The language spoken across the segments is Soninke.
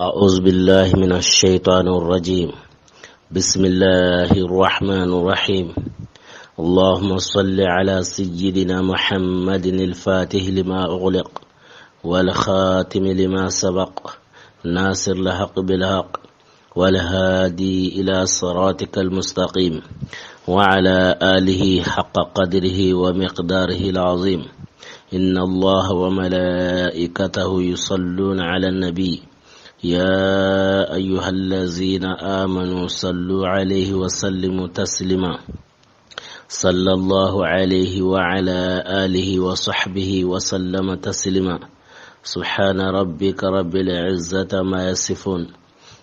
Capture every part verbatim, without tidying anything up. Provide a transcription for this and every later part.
أعوذ بالله من الشيطان الرجيم. بسم الله الرحمن الرحيم. اللهم صل على سيدنا محمد الفاتح لما أغلق والخاتم لما سبق ناصر الحق بالحق والهادي إلى صراطك المستقيم وعلى آله حق قدره ومقداره العظيم. إن الله وملائكته يصلون على النبي، يا أيها الذين آمنوا صلوا عليه وسلموا تسليما. صلى الله عليه وعلى آله وصحبه وسلم تسليما. سبحان ربك رب العزة ما يصفون،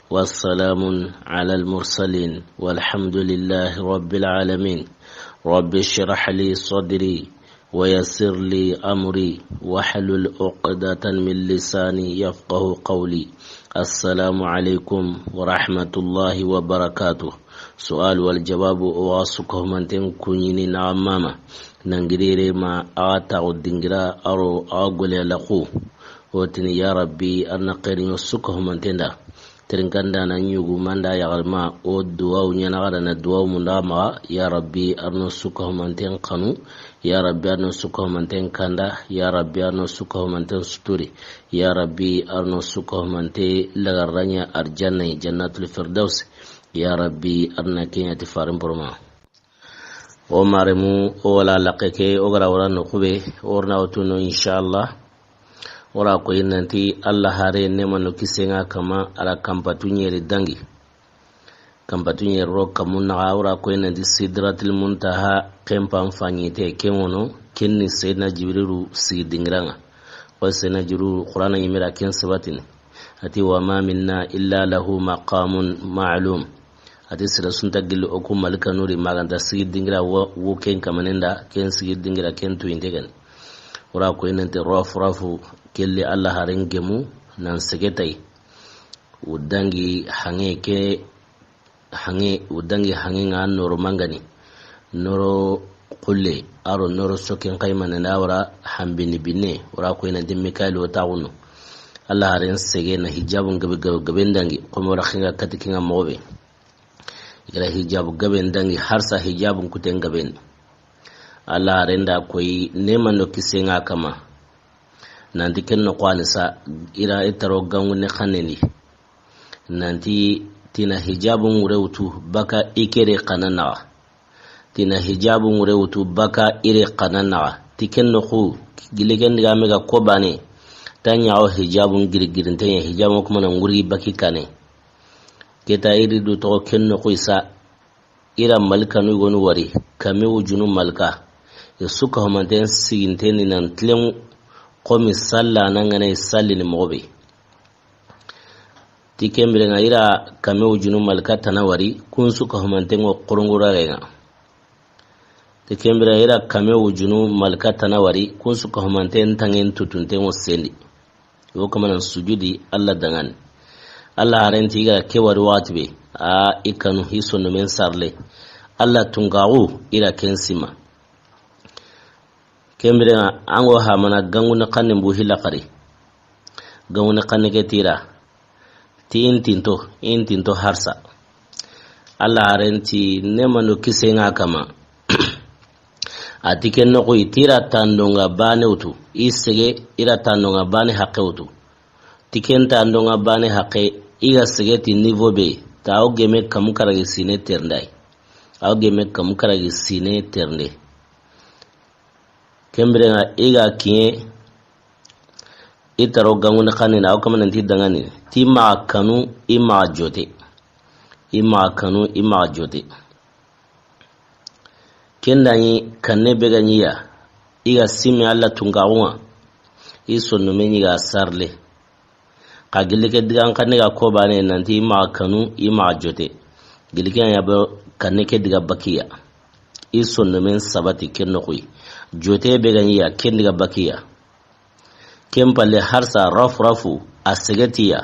والسلام على المرسلين، والحمد لله رب العالمين. رب اشرح لي صدري ويسر لي أمري واحلل عقدة من لساني يفقه قولي. السلام عليكم ورحمة الله وبركاته. سؤال والجواب. O wa su kahumanten kuɲini na mama. Nangirire ma a taxu dingira aro a gole laxu. O tini ya Rabbi, an na xeeriɲo su kahumanten da. Tirinkanda na ɲugu manda yaxarima o duwawu ɲana xara na duwawu munda maxa. Ya Rabbi, arno su kahumanten xanu. Ya Rabbi, arno su kahumanten kanda. Ya Rabbi, arno su kahumanten suturi. Ya Rabbi, arno su kahumante lagarraɲa arjanna jannatul firdaus. Ya Rabbi, arna keɲa ti farin porma. O maremu, o wala lakke ke, o gara wara no kube, o rna o tuno inshallah. O ra ko nanti Allah hare ne mano kisenga kama ara kampatu ɲeri dangi. Kampatu ɲeri ro kamu naxa, o ra ko nanti Sidratil Muntaha kempan faɲite ke ŋono, kenni Seydina Jibrilu sigi dingiranga. Ko Seydina Jibrilu Qur'ana ɲimira ken sabatini. Ati, "Wa ma minna illa lahu maqamun ma'lum." Ati, "Sira sunta gilli o ku malika nuri maganta sigi dingira wo, wo ken kamanenda, ken sigi dingira ken tuyinte gani." O ra ko inante rofu rofu kelli Allah haren gemu nan segetay. O dangi hange ke hange, o dangi hange nga noro mangani. Noro kulle, aro noro soken kaymane na wara hambini binne, wara ko ina dimmi kaylo taxunu. Allah haren sege na hijabun gabe, gabe, gaben dangi, komo wara xinga kati kinga moxobe. Igra hijabu gaben dangi, harsa hijabun kuten gaben. Allah haren da koyi, nemando kisenga kama. Nanti ken no xwani sa, ira itaro gangu ne xaneni. Nanti tina hijabun ŋure wutu baka ikere xana naxa. Tina hijabun ŋure wutu baka ire xana naxa. Ti ken no xu, gili ken diga mega ko bane. Tanya o hijabun giri girinte ɲa, hijabun kuma na ŋuri baki kane. Keta iri du toxo ken no xu isa. Ira malika nu gonu wari, kame wujunu malika. Ye suka homanten siginteni nan tilen komi salla nan gane salli ni moxobe. Ti kembirenga ira kame wujunu malika tana wari, kun suka homanten ŋo xurungurarenga. Ti kembirenga ira kame wujunu malika tana wari, kun suka homanten tangen tutunten ŋo sendi. Yo kamanan sujudi Allah dangani. Allah harenti iga ke wari waxati be, a i kanu hi sonno men sarle. Allah tungaxu ira ken sima. Kembirenga ango hamana gangune xanne mbu hilla xari. Gangune xanne ke tira. Ti intinto, intinto harsa. Allah harenti nemando kisenga kama. A ti ken noxu i tira tandonga bane wutu. I sege ira tandonga bane haqe wutu. Ti ken tandonga bane haqe, iga sege ti niveau be. Ta o geme kamu karagi sine terndai. A o geme kamu karagi sine ternde. Kembirenga iga kiɲe, i taro gangune xanne na, o kama nanti dangani, ti maxa kanu, i maxa jote. I maxa kanu, i maxa jote. Ken da ɲi kanne be ga ɲi ya, iga simi Allah tungaxunga, i sonno me ɲi ga sarle. Xa gilli ke digan xanne ga ko bane nanti i maxa kanu, i maxa jote. Gilli ke ɲa be kanne ke diga bakiya. I sonno men sabati ken noxu yi. Jote be ga ɲi ya ken diga bakiya. Ken palle harsa rafu rafu a segetiya.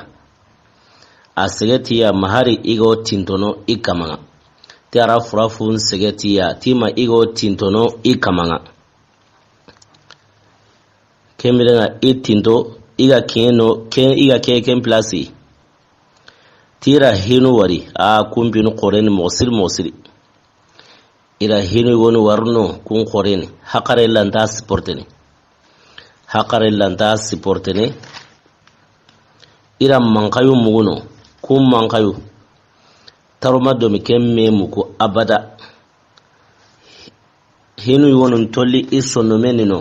A segetiya mahari igo tintono i kamanga. Ti a rafu rafu n segetiya. Ti ma igo tintono i kamanga. Kembirenga i tinto, iga keno, ken, iga ke ken place. Ti i ra hinu wari, a kun pinu xoore ni moxo siri moxo siri. I ra hinu yogonu wari no kun xoore ni, haqare lanta supporter ni. Haqare lanta supporter ni. I ra manxayu mugu no, kun manxayu. Taro ma domi ken me muku abada. Hinu yogonu tolli i sondomen ni no.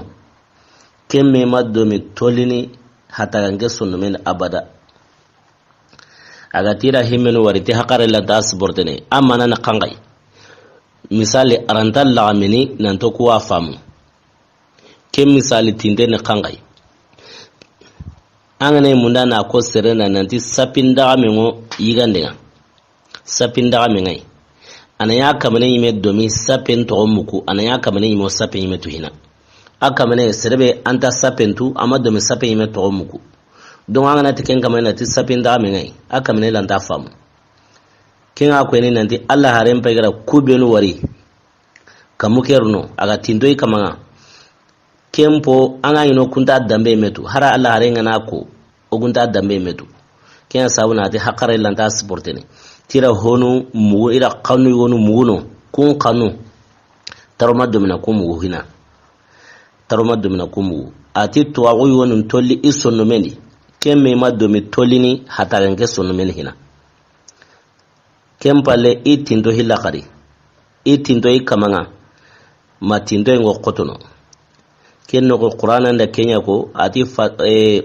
Ken me ma domi tolli ni hataganke sondomen ni abada. A ga ti i ra himenu wari ti haqare lanta supporter ni. A mana na xanxayi. Misali, a ra nta laxamini nanto kuwa famu. Ken misali tinte ni xanxayi. An ga na i munda na ko sere na nanti sapin daxame ŋo yigande ŋa. Sapin daxame ŋa yi. A na ya kamane yime domi sapen toxo muku. A na ya kamane yime o sapen yime tu hina. A kamane sere be a nta sapen tu, a ma domi sapen yime toxo muku. Donc an ga na ti ken kamane na ti sapin daxame ŋa yi. A kamane lanta famu. Ken ŋa ko ni nanti Alla haren pegara kubenu wari. Kamu keruno, a ga tinto i kamaŋa. Ken po, an ga ɲi no kunta dambe metu. Hara Alla haren ŋa na ko, o kunta dambe metu. Ken ya sabu na ti haqare lanta supporter ni. Ti i ra honu mugu, i ra xanu yogonu mugu no, kun xanu. Taro ma domina kun mugu hina. Taro ma domina kun mugu. A ti tuwaxu yogonu tolli i sondomen ni. Ken me ma domi tolli ni hataganke sondomen ni hina. Ken palle i tinto hilla xari. I tinto i kamaŋa. Ma tinto i ŋo xotono. Ken noxo Qur'ana nda ken ya ko, a ti fa, eh,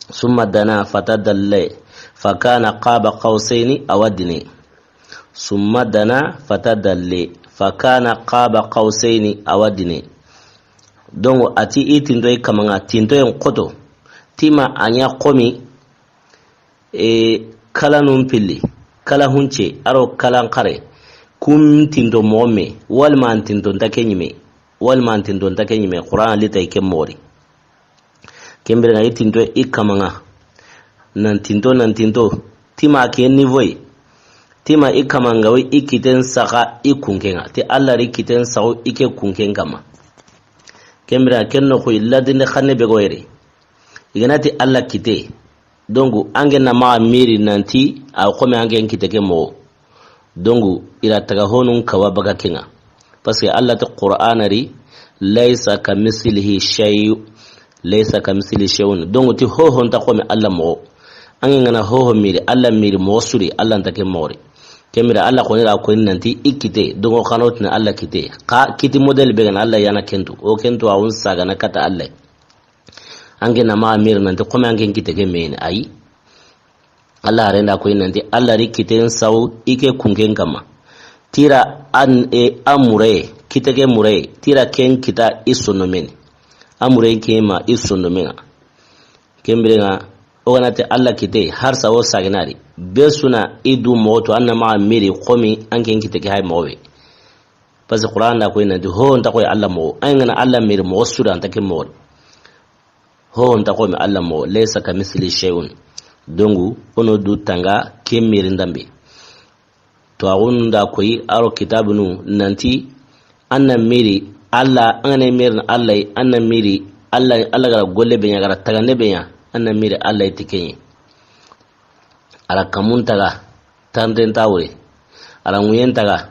summa dana fatadalla, fakana qaba qawsayni aw adna. Summa dana fatadalla, fakana qaba qawsayni aw adna. Donc, a ti i tinto i kamaŋa, tinto i xoto. Ti ma a ɲa xomi, e, kalanun pilli, kala hunce, a ro kalan xare, kun tinto moxo me, walima an tinto nta ke ɲime, walima an tinto nta ke ɲime, Qur'ana li ta i ke moxo ri. Ken biren ŋa i tinto i kamaŋa, nan tinto, nan tinto, ti ma ke niveau yi, ti ma i kamaŋa wi i kiten saxa i kunken ŋa, ti Alla ri kiten saxu i ke kunken kama. Ken biren ŋa ken noxu i ladinde xanne be go yere. I ga na ti Alla kite. Donc, an ke na maxa miri nanti, a xo me an ke n kite ke moxo. Donc, i ra taga honun kawa baga ken ŋa. Parce que Alla ti Qur'ana ri, laysa kamislihi shay, laysa kamislihi shay'un. Donc, ti hoho nta xo me Alla moxo. An ke ga na hoho miri, Alla miri moxo su ri, Alla nta ke moxo ri. Ken biren Alla xo ni ra ko nanti i kite, donc xano tini Alla kite. Xa kiti modèle be ga na Alla ya na ken tu. O ken tu a wun saga na kata Alla. An ke na maxa miri nanti xo me an ke n kite ke me ni ayi. Alla haren da ko nanti Alla ri kiten saxu i ke kunken kama. Ti i ra an, e, a mure, kite ke mure, ti i ra ken kita i sondomen ni. A mure ke ma i sondomen ŋa. Ken biren ŋa, o ga na ti Alla kite, har sa o saginari. Be su na i du moxo tu, an na maxa miri, xo me an ke n kite ke hay moxo be. Parce que Qur'ana da ko nanti, ho nta xo Alla moxo. An ga na Alla miri moxo su ri, an nta ke moxo ri. Ho nta xo me Alla moxo, laysa kamislihi shay'un. Donc, o no du tanga ke miri ndambe. Tuwaxunu nda koyi, a ro kitabunu nanti, an na miri Alla, an ga na miri Alla, an na miri Alla, Alla ga ra golle be ɲa, ga ra tagande be ɲa, an na miri Alla ti ke ɲi. A ra kamun taga, tanten ta wure. A ra ŋuyen taga,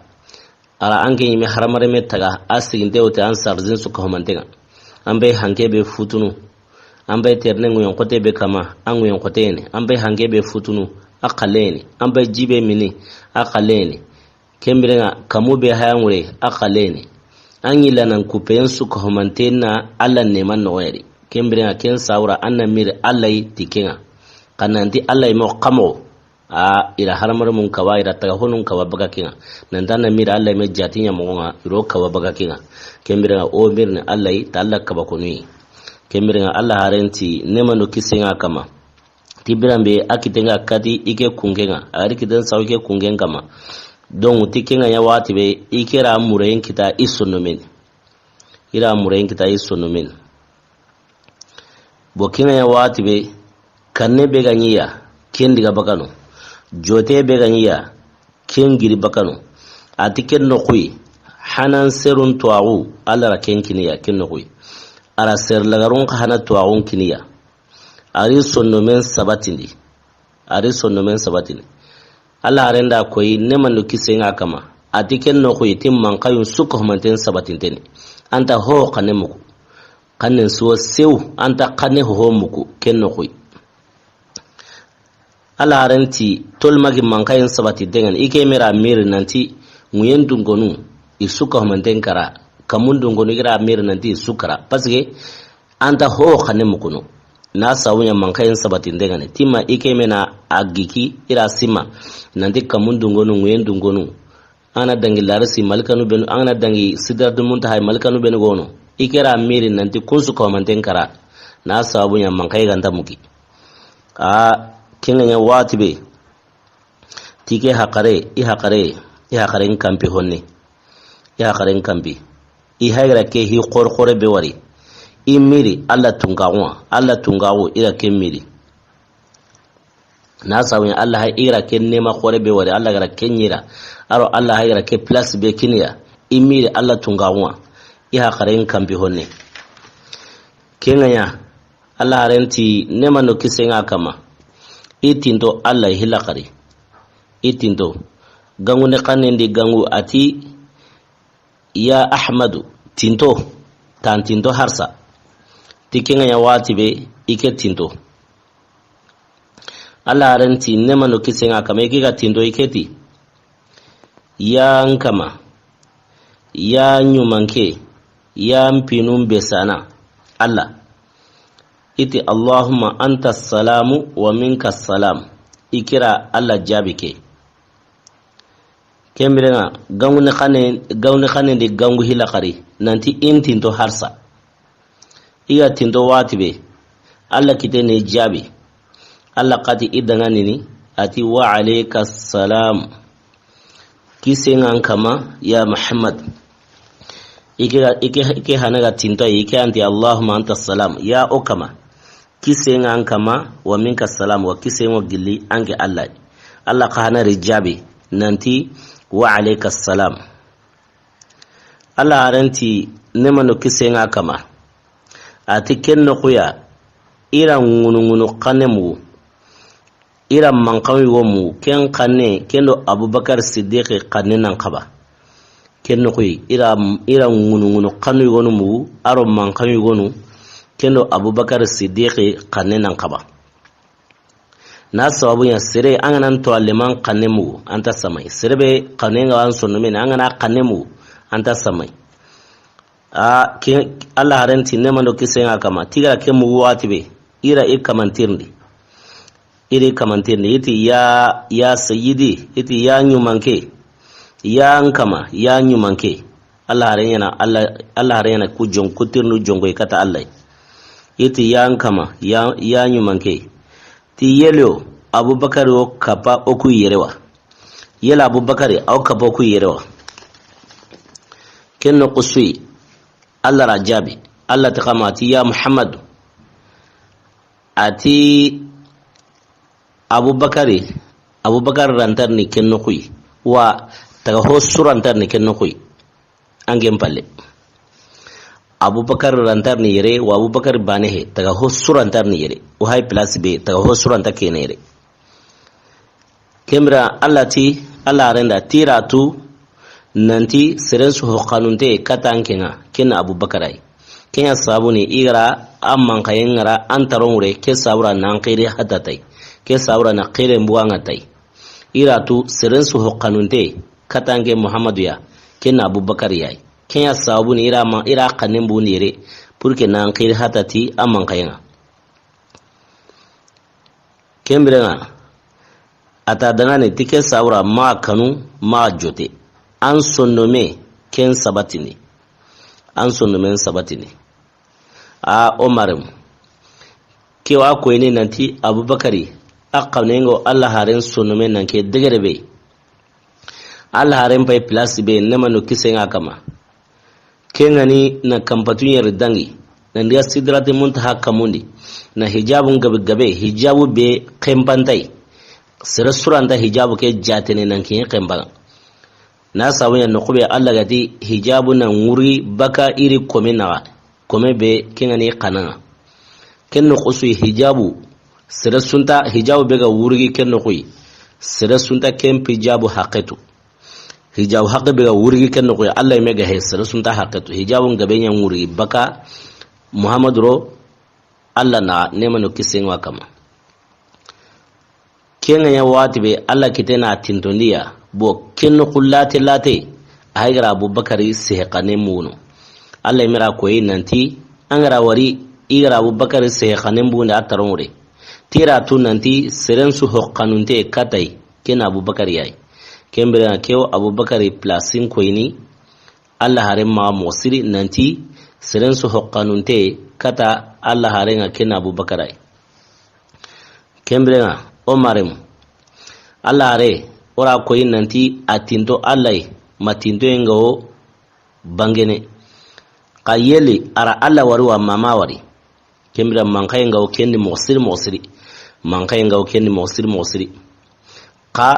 a ra an ke ɲime haramareme taga, a siginte wote an sarzin su ka homanten ŋa. An be hanke be futunu. An be terne ŋuyen xote be kama, an ŋuyen xote ni. An be hanke be futunu, a xalle ni. An be ji be mini, a xalle ni. Ken biren ŋa kamu be haya ŋure, a xalle ni. An ɲi lanan kupen su ka homanten na Alla neman noxo yeri. Ken biren ŋa ken sawura an na miri Alla yi ti ken ŋa. Xa nanti Alla yi mo xa moxo. A, i ra haramaremun kawa, i ra taga honun kawa baga ken ŋa. Nanti an na miri Alla yi me jati ɲa moxo ŋa, i ro kawa baga ken ŋa. Ken biren ŋa o miri ni Alla yi, ta Alla kaba konu yi. Ken biren ŋa Alla haren ti nemando kisen ŋa kama. Ti biran be a kiten ŋa kati i ke kunken ŋa. A ga ri kiten saxu i ke kunken kama. Donc, ti ken ŋa ɲa waxati be, i ke ra mureyen kita i sondomen ni. I ra mureyen kita i sondomen ni. Bo ken ŋa ɲa waxati be, kanne be ga ɲi ya, ken diga bakano. Jote be ga ɲi ya, ken giri bakano. A ti ken noxu yi, hanan serun tuwaxu, Alla ra ken kini ya, ken noxu yi. A ra ser lagarun xa hana tuwaxun kini ya. A ri sondomen sabatindi. A ri sondomen sabatindi. Alla haaren da koyi, neema do kisiye ŋa a kanma. A ti ken noxu yi, ti manqayun su ga humanten sabatinteni. An nta ho xanne mugu. Xannen su wo sew, an nta xanne ho mugu, ken noxu yi. Alla haaren ti, tolima gi manqayen sabatinten ŋa ni, i ke me ra miri nanti, ŋuyen dungonu, i su ga humanten kara, kamun dungonu, i ra miri nanti, i su kara. Parce que, an nta ho xanne mugunu. Na sabu ɲa manqayen sabatinten ŋa ni. Ti ma i ke me na a giki, i ra sima. Nanti kamun dungonu, ŋuyen dungonu. An ga na dangi larisi malikanu benu, an ga na dangi sidratul muntaha malikanu benu gono. I ke ra miri nanti kun su ga humanten kara. Na sabu ɲa manqaye ga nta mugi. A, ken ŋa ɲa waxati be. Ti ke haqare, i haqare, i haqaren kanpi honne. I haqaren kanpi. I hayi ga ra ke hi xore xore be wari. I miri, Alla tunkaxu ŋa, Alla tunkaxu, i ra ke miri. Na sabu ɲa Alla hayi ga ra ke neema xore be wari, Alla ga ra ke ɲi ra. A ro Alla hayi ga ra ke place be kini ya. I miri, Alla tunkaxu ŋa. I haqaren kanpi honne. Ken ŋa ɲa, Alla haaren ti neema do kisiye ŋa a kanma. I tinto Alla hilla xari. I tinto. Gangu ne xannen di gangu a ti, ya Ahmadu, tinto. Tan tinto harsa. Ti ken ŋa ɲa waxati be, i ke tinto. Alla haaren ti neema do kisiye ŋa a kanma, i ke ga tinto, i ke ti. Ya n kama, ya ɲumanke, ya n pinun besana, Alla. I ti, Allahumma anta salamu wa minka salam. I ke ra Alla jaabi ke. Ken biren ŋa, gangu ne xannen, gangu ne xannen di gangu hilla xari, nanti i n tinto harsa. I ga tinto waxati be, Alla kite ne jaabi. Alla xa ti i danŋa ni, a ti, wa alayka salam. Kisiye ŋa an kanma, ya Muhammad. I ke, i ke, i ke hana ga tinto, i ke an ti, Allahumma anta salam. Ya o kama. Kisiye ŋa an kanma, wa minka salam, wa kisiye ŋa gilli an ke Alla. Alla xa hana ri jaabi, nanti, wa alayka salam. Alla haaren ti neema do kisiye ŋa a kanma. A ti ken noxu ya, i ra ŋunuŋunu xanne mugu. I ra manqan yogo mugu, ken xanne, ken do Abubakar Siddiqi xanne nan xaba. Ken noxu yi, i ra, i ra ŋunuŋunu xannu yogonu mugu, a ro manqan yogonu, ken do Abubakar Siddiqi xanne nan xaba. Na sababu ɲa sere, an ga na n to a leman xanne mugu, an nta samay. Sere be xanne ŋa an sonno me ni, an ga na xanne mugu, an nta samay. A, ke, Alla haaren ti neema do kisiye ŋa a kanma. Ti ga ra ke mugu waxati be, i ra i kaman tirindi. I ra i kaman tirindi. I ti ya, ya sayyidi, i ti ya ɲumanke. Ya n kama, ya ɲumanke. Alla haaren ɲa na, Alla, Alla haaren ɲa na ku jon, ku tirindu jonko i kata Alla. I ti ya n kama, ya, ya ɲumanke. Ti yele o, Abubakar o kapa o ku yere wa. Yele Abubakar, a o kapa o ku yere wa. Ken noxu su yi, Alla ra jaabi. Alla ti xa ma ti ya Muhammadu. A ti Abubakari, Abubakar ra nta ri ni ken noxu yi. Wa taga ho su ra nta ri ni ken noxu yi. An ke n palle. Abubakar ra nta ri ni yere, wa Abubakar baane he, taga ho su ra nta ri ni yere. O hay place be, taga ho su ra nta ke ni yere. Ken biren ŋa Alla ti, Alla haaren da ti ra tu, nanti seren su ho xanunte kata an ke ŋa, ken na Abubakar yi. Ken ya sabu ni i ga ra an manqayen ŋa ra an taron wure, ke sabu ra na an xiri hata tay. Ke sabu ra na xiren buga ŋa tay. I ra tu seren su ho xanunte kata an ke Muhammadu ya, ken na Abubakar ya yi. Ken ya sabu ni i ra ma, i ra xannen bundi yere, pour que na an xiri hata ti an manqayen ŋa. Ken biren ŋa, a ta dangane ti ke sabu ra ma kanu, ma jote. An sonno me ken sabatini. An sonno me n sabatini. A o maremu. Ke wa koyini nanti Abubakari, a xannen ŋo Alla haaren sonno me nan ke degere be. Alla haaren pay place be, neema do kisiye ŋa a kanma. Ken ŋa ni na kanpatu ɲeri dangi. Na ndiga Sidrati Muntaha kamundi. Na hijabu gabe gabe, hijabu be xenpantay. Sere su ra nta hijabu ke jaatene nan ke xenpana. Na sabu ɲa noxu be Alla ga ti hijabu na ŋuri baka i ri kome naxa. Kome be ken ŋa ni xanan ŋa. Ken noxu su yi hijabu. Sere su nta hijabu be ga wurigi ken noxu yi. Sere su nta ken hijabu haqqe tu. Hijabu haqqe be ga wurigi ken noxo ya, Alla yinme ga he, sere su nta haqqe tu. Hijabu n gabe ɲa wurigi baka Muhammadu ro Alla na, neema do kisiye ŋa a kanma. Ken ga ɲa waxati be Alla kite na tintondi ya, bo ken noxu late late, a hay ga ra Abubakari sehe xanne mugu no. Alla yinme ra koyi nanti, an ga ra wari, i ga ra Abubakari sehe xanne mugu ndi a taronŋure. Ti ra tu nanti seren su ho xanunte kata i, ken na Abubakari ya yi. Ken biren ŋa ke wo Abubakari place n koyini, Alla haaren maxa moxo siri nanti seren su ho xanunte kata Alla haaren ŋa, ken na Abubakari ya yi. Ken biren ŋa, o maremu, Alla haare, o ra koyi nanti a tinto Alla yi, ma tintoyen ga wo bangene. Xa yeli a ra Alla wari wa ma a ma wari. Ken biren manxayen ga wo ken di moxo siri moxo siri. Manxayen ga wo ken di moxo siri moxo siri. Xa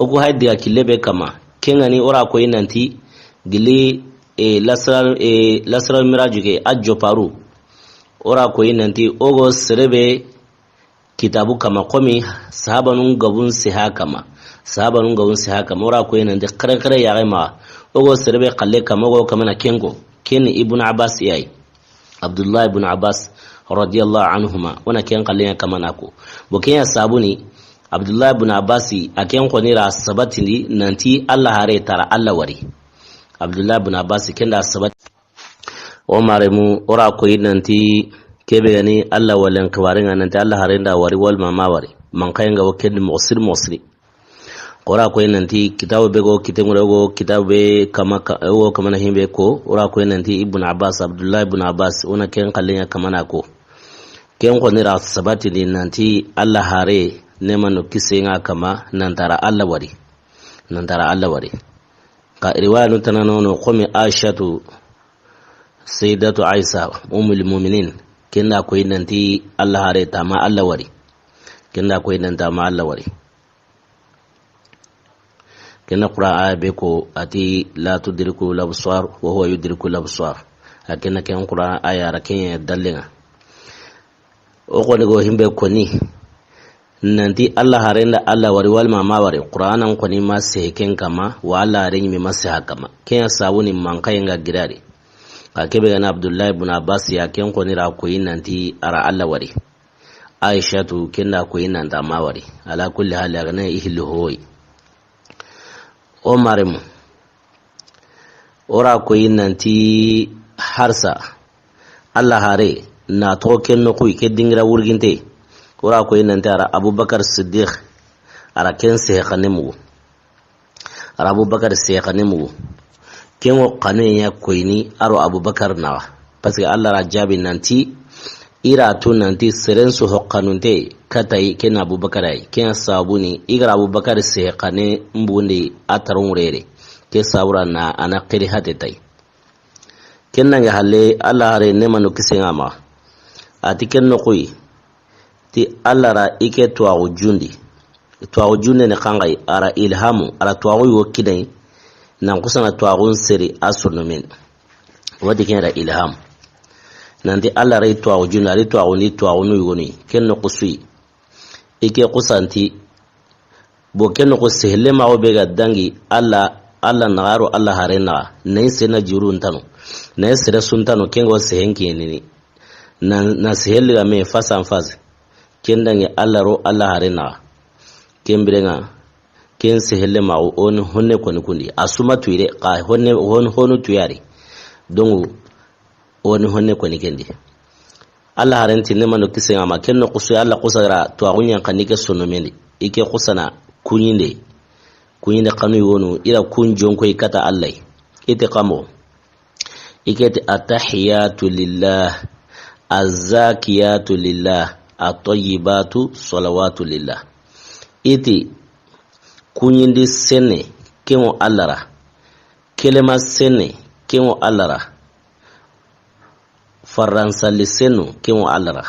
o ku hay diga kille be kanma. Ken ga ni o ra koyi nanti gili, e, lasara, e, lasara miraju ke a joparu. O ra koyi nanti o ga wo sere be kitabu kanma, komi sahabanun gabun seha kanma. Sahabanun gabun seha kanma. O ra koyi nanti xere xere yaxe maxa. O ga wo sere be xalle kanma, o ga wo kanma na ken ko. Ken ni Ibn Abbas ya yi. Abdullah ibn Abbas radiyallahu anhuma, o na ken xallen ɲa kanma na ko. Bo ken ya sabu ni, Abdullah ibn Abbas a ken xoni ra sabatindi nanti Alla haare ta ra Alla wari. Abdullah ibn Abbas ken da sabati. O maremu, o ra koyi nanti ke be ga ni Alla walen xibaaren ŋa nanti Alla haaren da wari wala ma a ma wari. Manxayen ga wo ken di moxo siri moxo siri. Xa o ra koyi nanti kitabu be ga wo kite ŋure, o ga wo kitabu be kanma ka-, o ga wo kanma na himbe ko, o ra koyi nanti Ibn Abbas, Abdullah ibn Abbas, o na ken xallen ɲa kanma na ko. Ken xoni ra sabatindi nanti Alla haare, neema do kisiye ŋa a kanma, nan ta ra Alla wari. Nan ta ra Alla wari. Xa riwaya nu tana no no, komi Aishatu, Sayyidatu Aisha, Ummul Mu'minin, ken da koyi nanti Alla haare ta ma Alla wari. Ken da koyi nanti a ma Alla wari. Ken na Qur'an aya be ko a ti, "La tudriku labsar, wa huwa yudriku labsar." A ken na ken Qur'an aya ra ken ya dallen ŋa. O xoni ga wo himbe koni nanti Alla haaren da Alla wari wala ma a ma wari. Qur'anan xoni ma sehe ken kanma, wa Alla haaren yinme ma sehe a kanma. Ken ya sabu ni manxayen ga giri a di. Xa ke be ga ni Abdullah ibn Abbas ya, ken xoni ra koyi nanti a ra Alla wari. Aishatu ken da koyi nanti a ma wari. Ala kulli hali, a ga na i hilli hoyi. O maremu, o ra koyi nanti Harsa, Alla haare na toxo ken noxu yi, ke dingira wurginte. O ra koyi nanti a ra Abubakar Siddiq, a ra ken sehe xanne mugu. A ra Abubakar sehe xanne mugu. Ken wo xanne ya koyini a ro Abubakar naxa. Parce que Alla ra jaabi nanti, i ra tu nanti seren su ho xanunte kata i, ken na Abubakar ya yi. Ken sabu ni i ga ra Abubakar sehe xanne mugu ndi a taronŋure. Ke sabu ra na a na xiri hate ta yi. Ken na ŋa halle Alla haare, neema do kisiye ŋa a maxa. A ti ken noxu yi, ti Alla ra i ke tuwaxu jundi. Tuwaxu junde ni xanxayi, a ra ilhamu, a ra tuwaxu yogo kini a yi, nan xusana tuwaxun seri a sondomen. Wa ti ken ra ilham. Nanti Alla ra i tuwaxu jundi, a ri tuwaxundi tuwaxunu yogonu yi. Ken noxu su yi. I ke xusanti, bo ken noxu sehelle maxu be ga dangi Alla, Alla naxa a ro Alla haare naxa. Na i sena juru ntanu. Na i sere su ntanu, ken ga wo sehen kiyenini. Na, na sehelle ga me face en face. Ken dangi Alla ro Alla haare naxa. Ken biren ŋa, ken sehelle maxu, o ni honne koni kundi. A su ma tuyi de, xa honne, hon-, honu tuyari. Donc, o ni honne koni ken di. Alla haaren ti, neema do kisiye ŋa a maxa, ken noxu su yi, Alla xusa ga ra tuwaxu ɲa xanne ke sondomen di. I ke xusana kuɲinde. Kuɲinde xanu yogonu, i ra kun jonko i kata Alla yi. I ti xa moxo. I ke ti, "Attahiyatu lillah, azzakiyatu lillah, attayyibatu salawatu lillah." I ti, kuɲindi senne, ken wo Alla ra. Kelema senne, ken wo Alla ra. Faransalli sennu, ken wo Alla ra.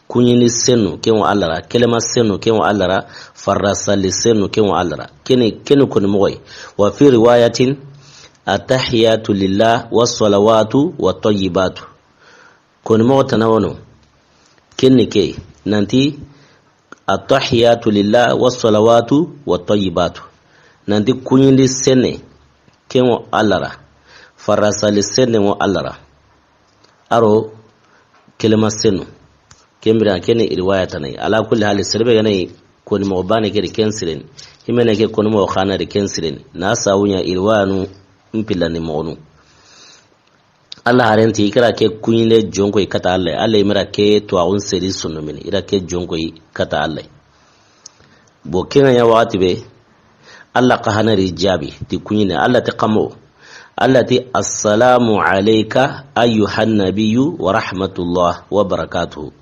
Kuɲindi sennu, ken wo Alla ra. Kelema sennu, ken wo Alla ra. Faransalli sennu, ken wo Alla ra. Keni, keni koni moxo yi. Wa fi riwayatin, "Attahiyatu lillah, wa salawatu, wa tayyibatu." Koni moxo tana wono. Kenni ke, nanti, Attahiyatu lillah wassalawatu wattayyibatu. Nanti kuɲindi senne, ken ŋo Alla ra. Farasali senne ŋo Alla ra. Aro kelema sennu. Ken bire ŋa ken ni i riwaya tana yi. Ala kulli hali, sere be ga na yi koni moxo baane ke di, ken sire ni. Himene ke koni moxo xana di, ken sire ni. Na sabu ɲa i riwayanu n pillandi moxonu. Alla haren ti, i kira ke kuɲinde jonko i kata Alla. Alla i mira ke tuwaxun seri sondomini, i ra ke jonko i kata Alla. Bo ken ŋa ɲa waxati be, Alla xa hana ri jaabi ti kuɲinde. Alla ti xa mo? Alla ti: "Assalamu alayka ayyuhan nabiyyu wa rahmatullah wa barakatuhu."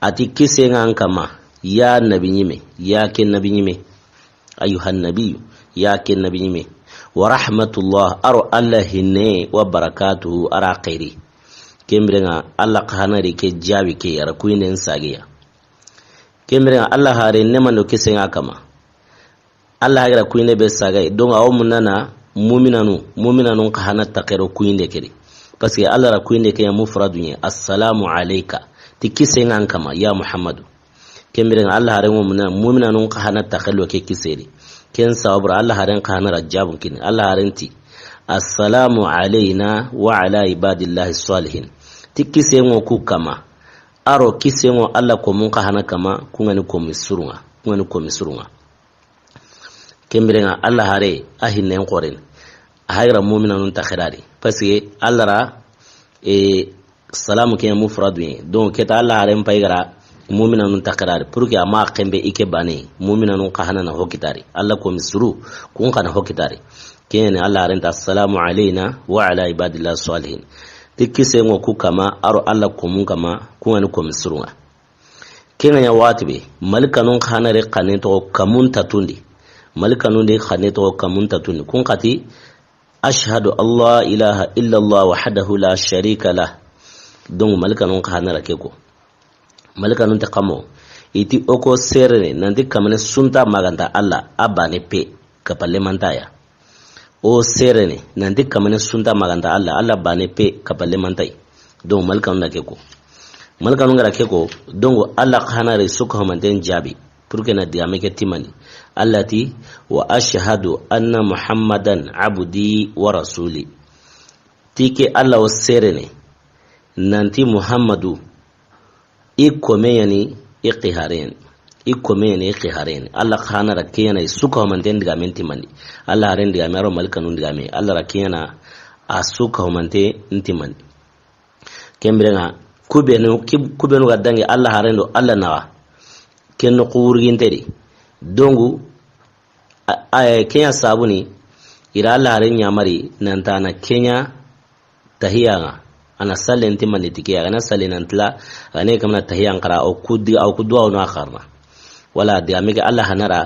A ti: "Kisen ŋa an kama, ya nabi ɲime, ya ke nabi ɲime." Ayyuhan nabiyyu, ya ke nabi ɲime. Wa rahmatullah, aro Alla hinne, wa barakatuhu, ara xeeri. Ken bire ŋa, Alla xa hana ri ke jaabi ke, ara kuɲinden saage ya. Ken bire ŋa, Alla hare nemando kisen ŋa kama. Alla hagira kuɲinde be saage yi. Donc, a wo munana muminanu, muminanu xa hana taxero kuɲinde ke di. Parce que Alla ra kuɲinde ke ya mufradu ɲa, assalamu alayka. Ti kisen ŋa an kama, ya Muhammadu. Ken bire ŋa, Alla haren ŋo muna, muminanun xa hana taxello ke kise di. Ken sababu ra, Alla haren xa hana ra jaabun kini. Alla haren ti: "Assalamu alayna wa ala ibadillahi salihin." Ti kisen ŋo ku kama. Aro kisen ŋo Alla komun xa hana kama, ku ŋa ni komi sirun ŋa. Ku ŋa ni komi sirun ŋa. Ken bire ŋa, Alla hare, a hinnen xoren. A hagira muminanun taxera di. Parce que Alla ra, e, salamu ke mufradu ye. Donc, ke ta Alla haren pay gara muminanun taxera di. Pour que a ma xenbe i ke baane, muminanun xa hana na ho kita ri. Alla komi siru, kun xa na ho kita ri. Ken ni Alla haren ta: "Assalamu alayna wa ala ibadillahi salihin." Ti kisen ŋo ku kama, aro Alla komun kama, ku ŋa ni komi sirun ŋa. Ken ŋa ɲa waxati be, malikanun xa hana ri xanne toxo kamun tatundi. Malikanun di xanne toxo kamun tatundi. Kun xa ti: "Ashhadu an la ilaha illallah wahdahu la sharika lah." Donc, malikanun xa hana ra ke ko. Malikanun ti xa mo? I ti o ko serene, nanti kamane sunta maganta Alla, a baane pe, kapalle manta ya. O serene, nanti kamane sunta maganta Alla, Alla baane pe, kapalle manta yi. Donc, malikanun na ke ko. Malikanun ga ra ke ko, donc, Alla xa hana ri su ka homanten jaabi. Pour que na digame ke timani. Alla ti: "Wa ashhadu anna Muhammadan abdi wa rasuli." Ti ke Alla o serene, nanti Muhammadu, i kome ya ni, i xihare ya ni. I kome ya ni, i xihare ya ni. Alla xa hana ra ke ya ni, su ka homanten digamen timandi. Alla haren digame, aro malikanun digame. Alla ra ke ya ni, a su ka homanten timandi. Ken bire ŋa, ku benu, ki-, ku benu ga dangi Alla haren do Alla naxa. Ken no ku wurginte di. Donc, a, a, ken ya sabu ni, i ra Alla haren ɲamari, nanta na ke ɲa tahiya ŋa. A na sallen timandi ti ke ya, a ga na sallen nan tila, a ga ne kamana tahiya n xara, o ku di, o ku duwa o no a xarana. Wala digame ke Alla hana ra,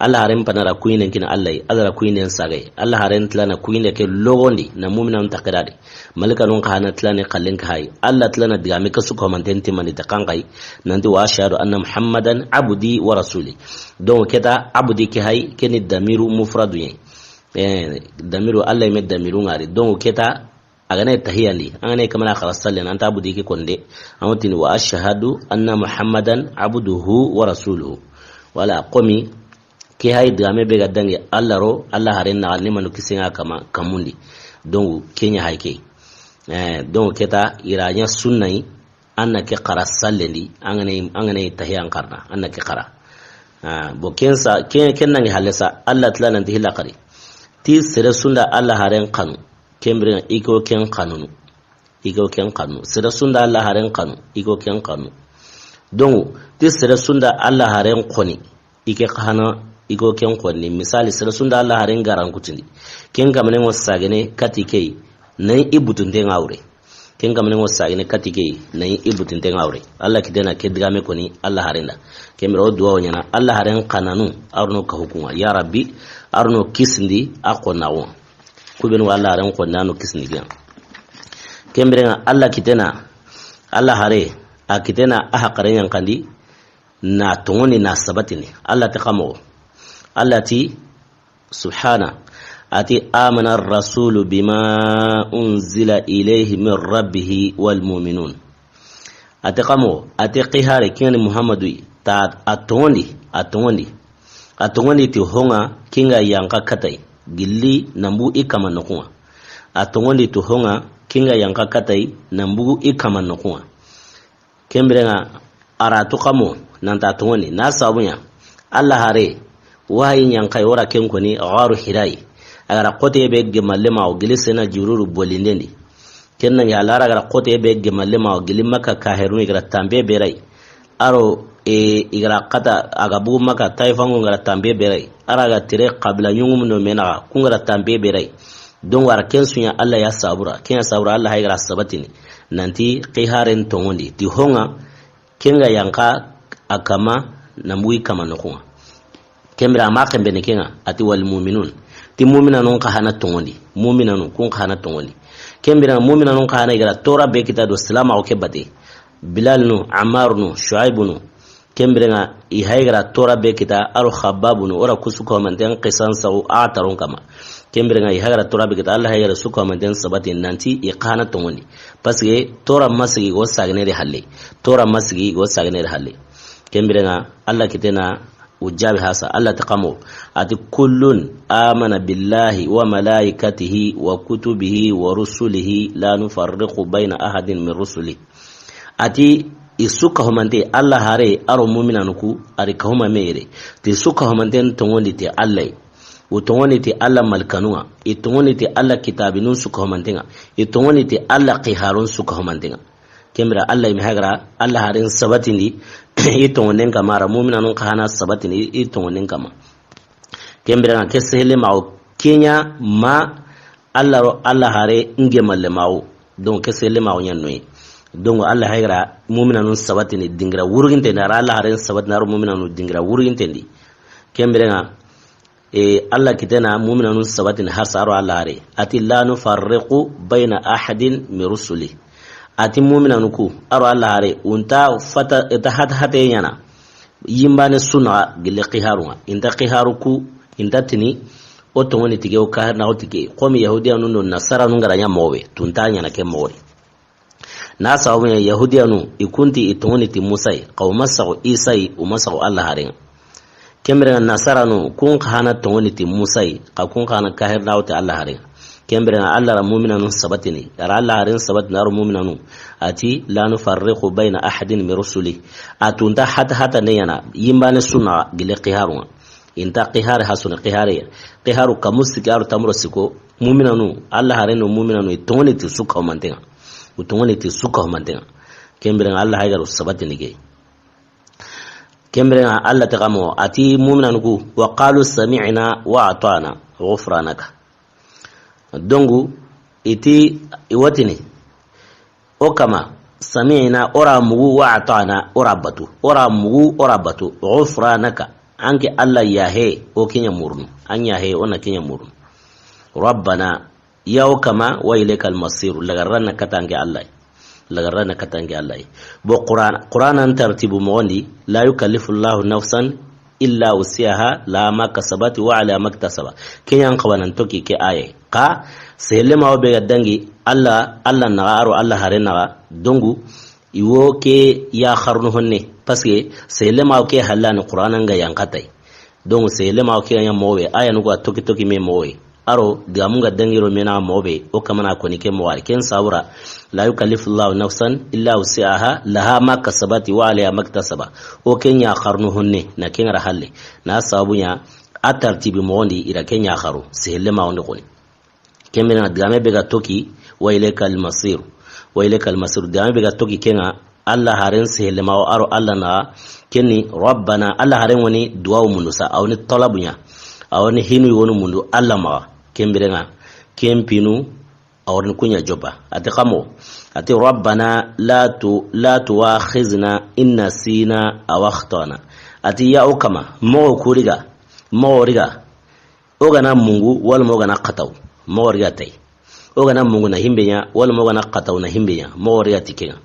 Alla haren pana ra kuɲinden kini Alla yi, Alla ra kuɲinden saage yi. Alla haren tilana kuɲinde ke logondi, na muminanun taxera di. Malikanun xa hana tilani xallen ka hayi. Alla tilana digame ke su ka homanten timandi ta xa n xa yi. Nanti: "Wa ashhadu anna Muhammadan abdi wa rasuli." Donc, ke ta abdi ke hayi, ke ni damiru mufradu ye. Eh, damiru, Alla yi me damiru ŋari. Donc, ke ta A ga na tahiyandi, an ga na kamana xara sallen, an ta budi ke konde. An wa tini: "Wa ashhadu anna Muhammadan abduhu wa rasuluhu." Wala, komi ke hay digame be ga dangi Alla ro, Alla haren na ni manu kisen ŋa kama kamundi. Donc, ke ɲa hay ke. Eh, donc, ke ta i ra ɲa sunna yi, an na ke xara sallen di, an ga na, an ga na tahiyan xarana, an na ke xara. Ah, bon, ken sa, ken, ken nangi halle sa, Alla tila nanti hilla xari. Ti sere su nda Alla haren xanu, ken biren ŋa i ko ken xanunu. I ko ken xanu. Sere su nda Alla haren xanu, i ko ken xanu. Donc, ti sere su nda Alla haren xoni, i ke xana, i ko ken xoni. Misali, sere su nda Alla haren garan kutindi. Ken kamanen ŋo sagene kati ke yi, na i butunten ŋa wure. Ken kamanen ŋo sagene kati ke yi, na i butunten ŋa wure. Alla kitena ke digame koni Alla haren da. Ken bire o duwa o ɲana, Alla haren xananu, arno ka hukunga. Ya Rabbi, arno kisindi, a xonnaxu. Ku benu Alla haren xonna no kisindi ke ŋa. Ken biren ŋa Alla kitena, Alla hare, a kitena a haqare ɲankandi, na toŋoni, na sabatini. Alla ti xa moxo. Alla ti, subhana, a ti: "Amana rasulu bima unzila ilayhi min rabbihi wal mu'minun." A ti xa moxo, a ti xihare, ken ŋa ni Muhammadu yi. Ta a toŋondi, a toŋondi. A toŋondi ti hoŋa kinga yanka katai, gilli nambu i kama nokunga. A toŋondi ti hoŋa kinga yanka katai, nambu i kama nokunga. Kembirenga, a ra tu kamo, nanta toŋondi. Na sabunya, Allah hare, wahayi nyankai wara ken koni, gharu Hirai. A gara kote be gemalle ma, o gilli sena jururu bolindendi. Ken nange a lara gara kote be gemalle ma, o gilli Makka kaherunu i gara tambe berai. Aro, e, i gara kata, a ga bugu Makka, Taifangu gara tambe berai. Ara ga tire kabila nyungumu no menaga, kun gara tambe berai. Donc, ara ken sunya Allah ya sabura. Ken ya sabura Allah hay gara sabatini. Nanti, kiharen toŋondi. Ti hoŋa, kenga yanka a kama, nambu i kama nokunga. Kembira ma kembe ni kenga, ati wal mu'minun. Ti mu'minanun ka hana toŋondi. Mu'minanun kun ka hana toŋondi. Kembira mu'minanun ka hana i gara tora be kita do silama o ke bate. Bilal nu, Ammar nu, Shuaib nu. Kembirenga i hay gara tora be kita aro Khabbab nu, ora kusu ko manten qisan sa u a taron kama. Kembirenga i hay gara tora be kita Allah hay gara su ko manten sabati nanti i ka hana toŋondi. Parce que tora masigi go sagne de halle. Tora masigi go sagne de halle. Kembirenga Allah kitena u jabi hasa. Allah ta kamo. Ati kullun amana billahi wa malaikatihi wa kutubihi wa rusulihi la nufarriqu bayna ahadin min rusuli. Ati i su kahumante Allah hare aro mu'minanu ku, ari kahuma meyere. Ti su kahumanten toŋondi ti Allah. U toŋondi ti Allah malkanunga. I toŋondi ti Allah kitabinun su kahumantenga. I toŋondi ti Allah kiharun su kahumantenga. Kembira Allah imi hagara, Allah haren sabatindi, i toŋonden kama, ara mu'minanun ka hana sabatindi, i toŋonden kama. Kembira nga ke sehele ma o kenya ma Allah ro, Allah hare nge malle ma o. Donc ke sehele ma o nyan noyi. Donc Allah hagara mu'minanun sabatindi dingira wurginte na ara Allah haren sabatindi aro mu'minanun dingira wurginte ndi. Kembira nga E, Allah kitena mu'minanun sabatini harsa aro Allah hare. Ati la nufarriqu bayna ahadin min rusuli. Ati mu'minanu ku aro Allah hare. Unta fata, ita hat hate nyana. Yimbane suna gille kiharunga. Inta kiharu ku, inta tini, o toŋondi tige o kahar na o tige. Komi Yahudiyanun do Nasaranun gara nya mowe. Tunta nyana ke mowe. Na sababu ɲa Yahudiyanu, i kunti i toŋoni ti Musa yi, xa o ma saxu Isa yi, o ma saxu Alla haren ŋa. Ken biren ŋa Nasaranu, kun xa na toŋoni ti Musa yi, xa kun xa na kahirinaxu ti Alla haren ŋa. Ken biren ŋa Alla ra muminanu sabatini, a ra Alla haren sabatini, a ro muminanu. A ti, la nufarriqu bayna ahadin min rusuli. A tunta hata hata ne ɲaana, yinbane su naxa gille xiharun ŋa. Inta xihare hasuni xihare ya. Xiharu kamu siki a ro tamuro siko, muminanu, Alla haren do muminanu, i toŋoni ti su kahumanten ŋa. U toŋoni ti su kahumanten ŋa. Ken biren ŋa Alla haygaru sabatini ke. Ken biren ŋa Alla ti xa mo, a ti muminanu ku, wa qalu sami'na wa ata'na, ghufranaka. Dongu, i ti, i wa tini, o kama, sami'na, o ra mugu, wa ata'na, o ra batu. O ra mugu, o ra batu. Ghufranaka. An ke Alla yahe, o ke ɲa murunu. An yahe, o na ke ɲa murunu. Rabbana, ya o kama, wa ilaykal masir. Lagarra na kata an ke Alla. Lagarra na kata an ke Alla. Bo Qur'an, Qur'an an tartibu moxon di, la yukallifu Allahu nafsan illa wus'aha, laha ma kasabat wa alayha ma iktasabat. Ke ɲa n xawa nan toki ke aye. Xa, sehelle ma o be ga dangi, Alla, Alla naxa, a ro Alla haren naxa, dongu, i wo ke ya xarunu honne. Parce que, sehelle ma o ke hallani Qur'an ŋa yan katay. Donc, sehelle ma o ke ɲa moxo be, aya nugo a toki toki me moxo be. A ro, digamun ga dangi ro me naxa moxo be, o kamana koni ke moxo a ri. Ken sabura, la yukallifu Allahu nafsan illa wus'aha, laha ma kasabat wa alayha ma iktasabat. O ke ɲa xarunu honne, na ken ŋa ra halle. Na sababu ɲa, a tartibi moxon di, i ra ke ɲa xaru, sehelle ma o ndi xoni. Ken biren ŋa digame be ga toki, wa ilaykal masir. Wa ilaykal masir. Digame be ga toki ken ŋa, Alla haren sehelle ma o a ro Alla naxa, ken ni, Rabbana, Alla haren wa ni duwawu mundu sa, a wa ni talabu ɲa. A wa ni hinu yi wonu mundu Alla maxa. Ken biren ŋa, ken pinu, a wa ni ku ɲa jopa. A ti xa mo, a ti, Rabbana la tu, la tuwakhizna in nasina aw akhtana. A ti ya o kama, moxo ku riga, moxo riga, o ga na mungu, walma o ga na xataw, moxo riga tay. O ga na mungu na himbe ɲa, walma o ga na xataw na himbe ɲa, moxo riga ti ken ŋa.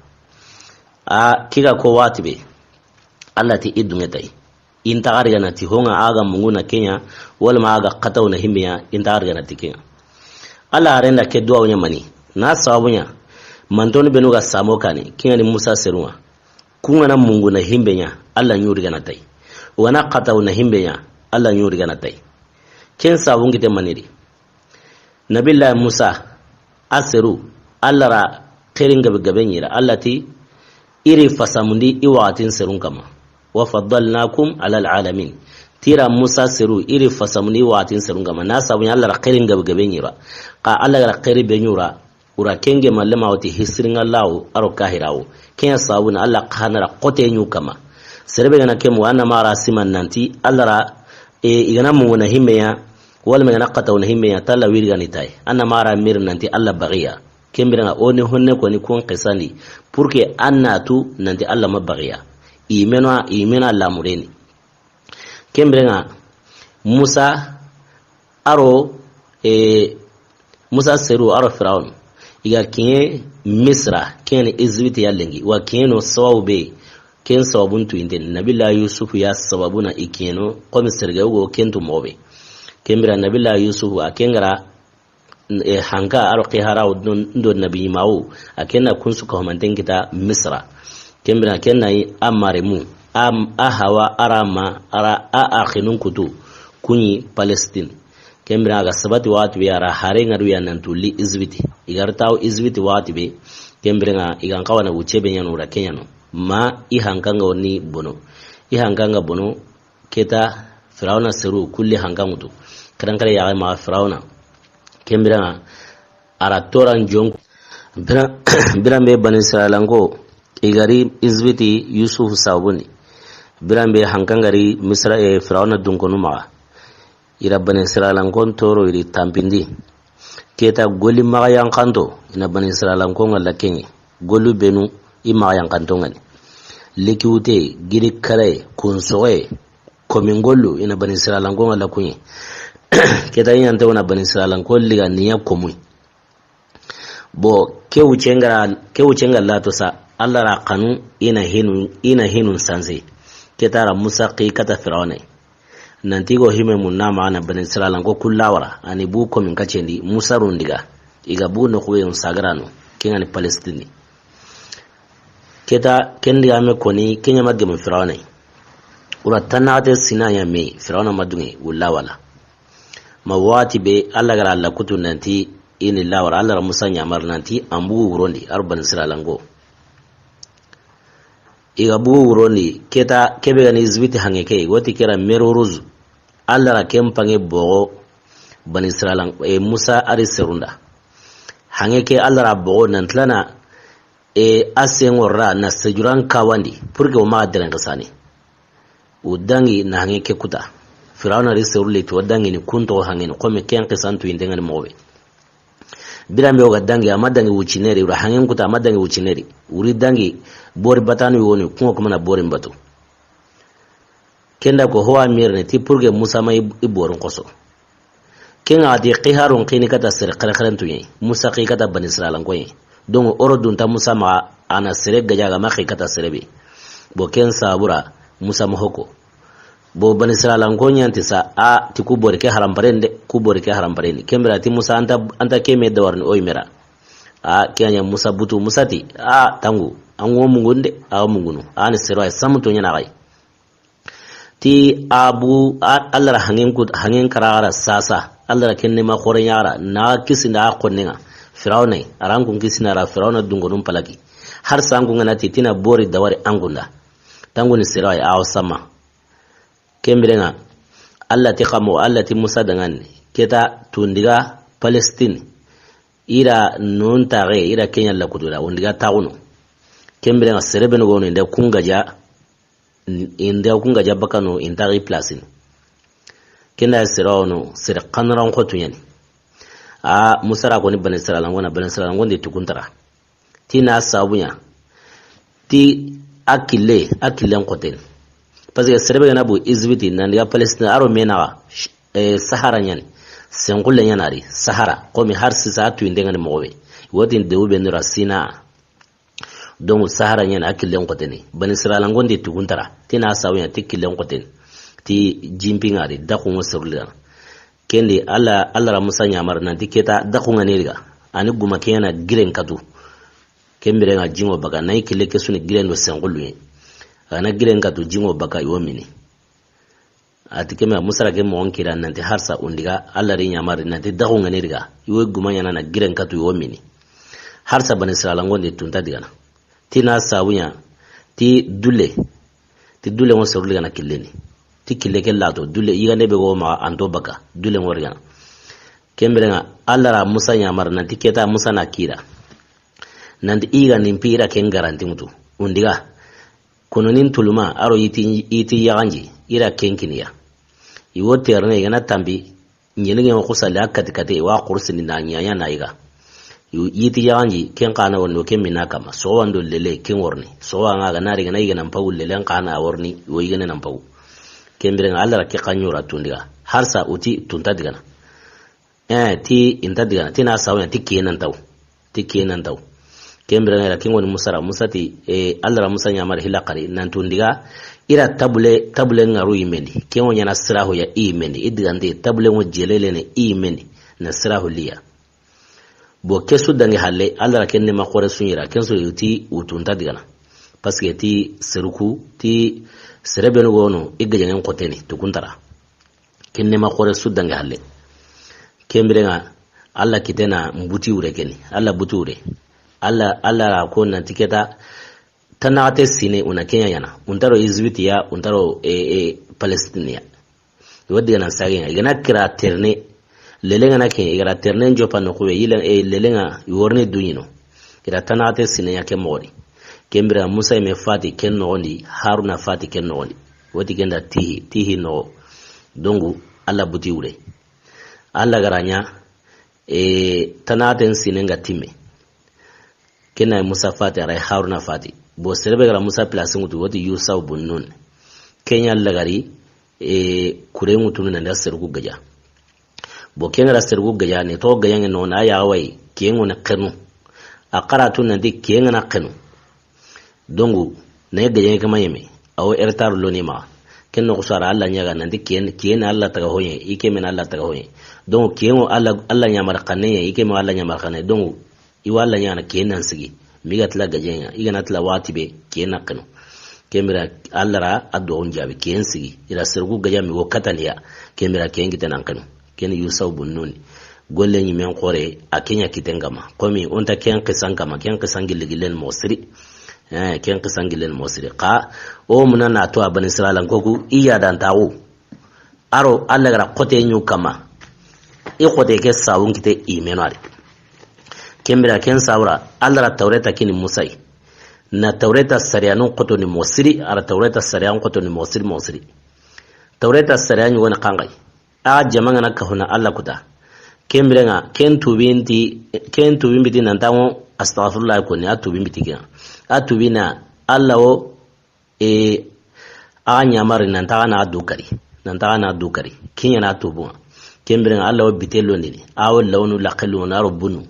A, ke ga ko waxati be, Alla ti i duŋe tay. Inta xa riga na ti ho ŋa a ga mungu na ke ɲa, walma a ga xataw na himbe ɲa, inta xa riga na ti ken ŋa. Alla haren da ke duwawu ɲa mani, na sababu ɲa, mantonu benu ga samo kani, ken ŋa ni Musa serun ŋa. Kun ga na mungu na himbe ɲa, Alla ɲuri ga na tay. O ga na xataw na himbe ɲa, Alla ɲuri ga na tay. Ken sabun kite maniri. Nabillahi Musa, a seru, Alla ra xeerin gabe gabe ɲi i ra. Alla ti, i ri fasamundi i waxatin serun kama. Wa faddalnakum alal alamin. Ti i ra Musa seru, i ri fasamundi i waxatin serun kama. Na sabun ɲa Alla ra xeerin gabe gabe ɲi i ra. Xa Alla ga ra xeeri be ɲi i ra, o ra ken ge malle ma woti hisirinŋa lawo, a ro kahirawo. Ken ya sabun ɲa Alla xa na ra xote ɲi i kama. Sere be ga na ke mu, a na ma ra siman nanti, Alla ra, e, i ga na mungu na himbe ɲa, wala me ga na xataw na himbe ɲa, talla wiri ga ni tay. A na ma ra mir nanti Alla bagiya. Ken biren ŋa o ni honne ko ni kun xisandi, pour que a na tu nanti Alla ma bagiya. I meno, i mena lamureni. Ken biren ŋa Musa a ro, e, Musa seru a ro Firawun. I ga kiɲe Misra, ken ni Ezipti ya lenki. Wa kiɲe no sababu be, ken sababun tu inden. Nabillahi Yusufu ya sababuna i kiɲe no, komi serge ugo ken tu mobe. Ken biren Nabillahi Yusufu a ken ga ra, e, hanka a ro xihara ndo, ndo nabi mawu. A ken na kun su ka humanten kita Misra. Ken biren ken na i a maremu, a, a hawa, a ra ma, a ra a, a xinun kutu, kun ɲi Palestine. Ken biren a ga sabati waxati be a ra hare ŋa du ya nan tulli Ezipti. I ga ra tawo Ezipti waxati be, ken biren ŋa i ga n xawa na wuce be ɲa no ra ke ɲa no. Ma i hanka ŋa woni bono. I hanka ŋa bono, keta Firawuna seru kulli hanka ŋutu. Karankare ya ma Firawuna. Ken biren ŋa a ra toran jonku. Biran, biran be Bani Israilanko, i ga ri Ezipti Yusufu sabuni. Biran be hanka ŋa ri Misra, e, Firawuna dunkonu maxa. I ra Bani Israilankon toro i ri tampindi. Keta goli maxa yankanto, i na Bani Israilankon ŋa lakeɲe. Golu benu i maxa yankanto ŋa ni. Likiwute, giri kare, kunsoxe, komin golu, i na Bani Israilankon ŋa lakuɲe. Keta i ɲante wona Bani Israilankon liga niya komuy. Bo, ke wucenga, ke wucenga lato sa, Alla ra xanu i na hinu, i na hinun sanse. Keta ra Musa xi kata Firawuna. Nanti go hime mun na ma na Bani Israilanko kulla wara, ani bu komin kacendi, Musa rundiga. I ga bu no xuwe un sagarano, ken ŋa ni Palestine. Keta, ken diga me koni, ken ɲa ma gemu Firawuna. Wura tannaxate sina ɲa me, Firawuna ma dunge, wulla wala. Ma waxati be, Alla ga ra Alla kutu nanti, i ni lawara, Alla ra Musa ɲamar nanti, an bugu wurondi, a ro Bani Israilanko. I ga bugu wurondi, keta, kebe ga ni Ezipti hange ke, woti kera Mer Rouge. Alla ra ken pange bogo, Bani Israilan, e, Musa a ri serunda. Hange ke Alla ra bogo nan tilana, e, a senŋo ra na sejuran kawandi, pour que o maxa deren xisani. O dangi na hange ke kuta. Firawuna ri seru le ti o dangi ni kunto hange ni, comme ken xisantu i ndenga ni moxo be. Biran be o ga dangi, a ma dangi wucineri, wura hangen kuta, a ma dangi wucineri. Wuri dangi, bori batanu yogoni, kungo kuma na bori mbatu. Kenda ko howa mirne ti pour que Musa ma i, i borin xoso. Ken ŋa ti xiharun xini kata sere xerexeren tuɲe. Musa xi kata Bani Israilanko ɲe. Donc, oro dunta Musa maxa a na sere gajaga ma xi kata sere be. Bo ken sabura Musa ma hoko. Bo Bani Israilanko ɲanti sa a ti ku bori ke haramparen de, ku bori ke haramparen de. Ken bira ti Musa anta, anta ke me dawarni o i mera. A ke ɲa Musa butu Musa ti, a tangu, an wo mungun de, a wo mungunu. A ni sero ay samu to ɲana xay. Ti a bu, a, Alla ra hangen kut, hangen kara ra sasa. Alla ra kenne ma xore ɲa ra, na kisinda a xonne ŋa. Firawuna, a ra an kun kisina ra, Firawuna dungonun palaki. Har sa an kun ŋa na ti, ti na bori dawari an kun da. Tangu ni sero ay, a wo sama. Ken biren ŋa, Alla ti xamo, Alla ti Musa dangan ni. Keta tundiga Palestine. I ra nun taxe, i ra ke ɲa la kutu ra, wondiga taxunu. Ken biren ŋa sere benu gonu, i nda kun gaja, i nda kun gaja bakano, i nta xi place ni. Kenda sere wono, sere xanaran xotu ɲani. A, Musa ra ko ni Bani Israilanko na, Bani Israilanko ndi tukuntara. Ti na sabu ɲa. Ti a kille, a killen xoten. Parce que sere be ga na bu Ezipti, nan diga Palestine, a ro me naxa, eh, Sahara ɲani. Senxulle ɲana ri, Sahara. Komi har sisa a tuyi ndenga ni moxo be. Wotin dewu be ndura Sina. Donc, Sahara ɲani a killen xoteni. Bani Israilanko ndi tukuntara. Ti na sabu ɲa ti killen xoteni. Ti jimpi ŋa ri, daxu ŋo serulli gana. Kendi, Alla, Alla ra Musa ɲamar nanti keta daxu ŋa ni riga. Ani guma ke ɲana giren katu. Ken biren ŋa jingo baga, na i kille ke su ni giren do senxullu ye. A ga na giren katu, jingo baka, i wo mini. A ti ke me, Musa ra ke moxon kira nanti harsa undiga, Alla ri ɲamari nanti daxu ŋa ni riga, i wo guma ɲana na giren katu, i wo mini. Harsa Bani Israila ŋondi tunta digana. Ti na sabu ɲa, ti dulle, ti dulle ŋo seru ligana killeni. Ti kille ke lato, dulle, yigande be go maxa anto baka, dulle ŋo rigana. Ken biren ŋa, Alla ra Musa ɲamari nanti keta Musa na kira. Nanti i ga nin pi i ra ken garanti ŋutu. Undiga. Kono nin tuluma, aro yiti, yiti yaxanji, i ra ken kiniya. I wo terene, i ga na tambi, ɲelinge ŋo xusali a kati kati, i wa xursini na ɲaɲa na yiga. I wo yiti yaxanji, ken xa na worni, wo ken mina kama. Soxo wando lele, ken worni. Soxo ŋa ga na ri ga na yiga nan pagu, lele xa na worni, wo yiga nan pagu. Ken biren ŋa, Alla ra ke xa ɲura tundiga. Harsa uti tunta digana. Eh, ti inta digana, ti na sawna, ti kiye nan taw. Ti kiye nan taw. Ken biren ŋa ra, ken ŋoni Musa ra, Musa ti, eh, Alla ra Musa ɲamari hilla xari, nan tundiga, i ra tabule, tabule ŋaru i mendi. Ken ŋo ɲana sirahu ya i mendi. I digante, tabule ŋo jelele ne i mendi. Na sirahu liya. Bo ke su dangi halle, Alla ra ken ne ma xore su ɲira, ken su yuti utunta digana. Parce que ti seruku, ti serebenu gono, i gajangen xoteni, tukuntara. Ken ne ma xore su dangi halle. Ken biren ŋa, Alla kitena mbuti wure keni. Alla buti wure. Alla, Alla ra ko nanti keta tanaxate sine una kenya ɲana. Untaro Izbiti ya, untaro, e, e, Palestine ya. I wa digana sage ŋa. I ga na kira terene. Lele ŋa na ke, i ga ra terene njopa no kube. Yile, e, lele ŋa, i worni duɲino. I ra tanaxate sine ya ke moxo di. Ken biren ŋa Musa i me fati ken noxondi, Haruna fati ken noxondi. Woti ken da tihi, tihi noxo. Dongu, Alla buti wure. Alla ga ra ɲa, e, tanaxaten sinen ga timme. Ken na Musa fati, a ra Haruna fati. Bo serebe ga ra Musa place ŋutu, woti Yusau bun Nun. Ken ɲa lagari, e, kure ŋutunu nan da seruku gaja. Bo ken ga ra seruku gaja, ne to gaja ŋe no na ya wai, ken ŋo ne xenu. A xara tu nanti ken ŋa na xenu. Dongu, na ye gajen kama yeme, a wo retard loni maxa. Ken noxo su a ra Alla ɲaga nanti kiyen, kiyen Alla taga hoye, i ke men Alla taga hoye. Dongu, kiyen ŋo Alla, Alla ɲamari xanne ye, i ke men Alla ɲamari xanne. Dongu, i wa Alla ɲaga na kiyen nan sigi. Mi ga tila gajen ŋa, i ga na tila waxati be, kiyen na xenu. Ken biren ŋa Alla ra a doxon jaabi, kiyen sigi. I ra seruku gaja mi wo kataniya, ken biren ŋa kiyen kite nan xenu. Ken Yusau bun Nun. Golle ɲimen xore, a ke ɲa kiten kama. Komi, onta ken xisan kama, ken xisan gille gillen mo siri. Eh, ken xisan gillen mo siri. Xa, o muna na to a Bani Israila nkoku, i ya dan taxu. Aro, Alla ga ra xote ɲu kama. I xote ke sawun kite i meno ari. Ken biren ŋa ken sawura, Alla ra Tawreta kini Musa yi. Na Tawreta sariyanun xoto ni mo siri, a ra Tawreta sariyan xoto ni mo siri, mo siri. Tawreta sariyan ɲugoni xanxayi. A jama ŋa na kahuna Alla kuta. Ken biren ŋa, ken tubinti, ken tubin biti nan tango, astaghfirullah ko ni, a tubin biti ken ŋa. A tubina, Alla wo, e, a ɲamari nan taga na du kari. Nan taga na du kari. Ken ɲa na tubu ŋa. Ken biren ŋa Alla wo bite londini. A wo lawnu laxelu na ro bunu.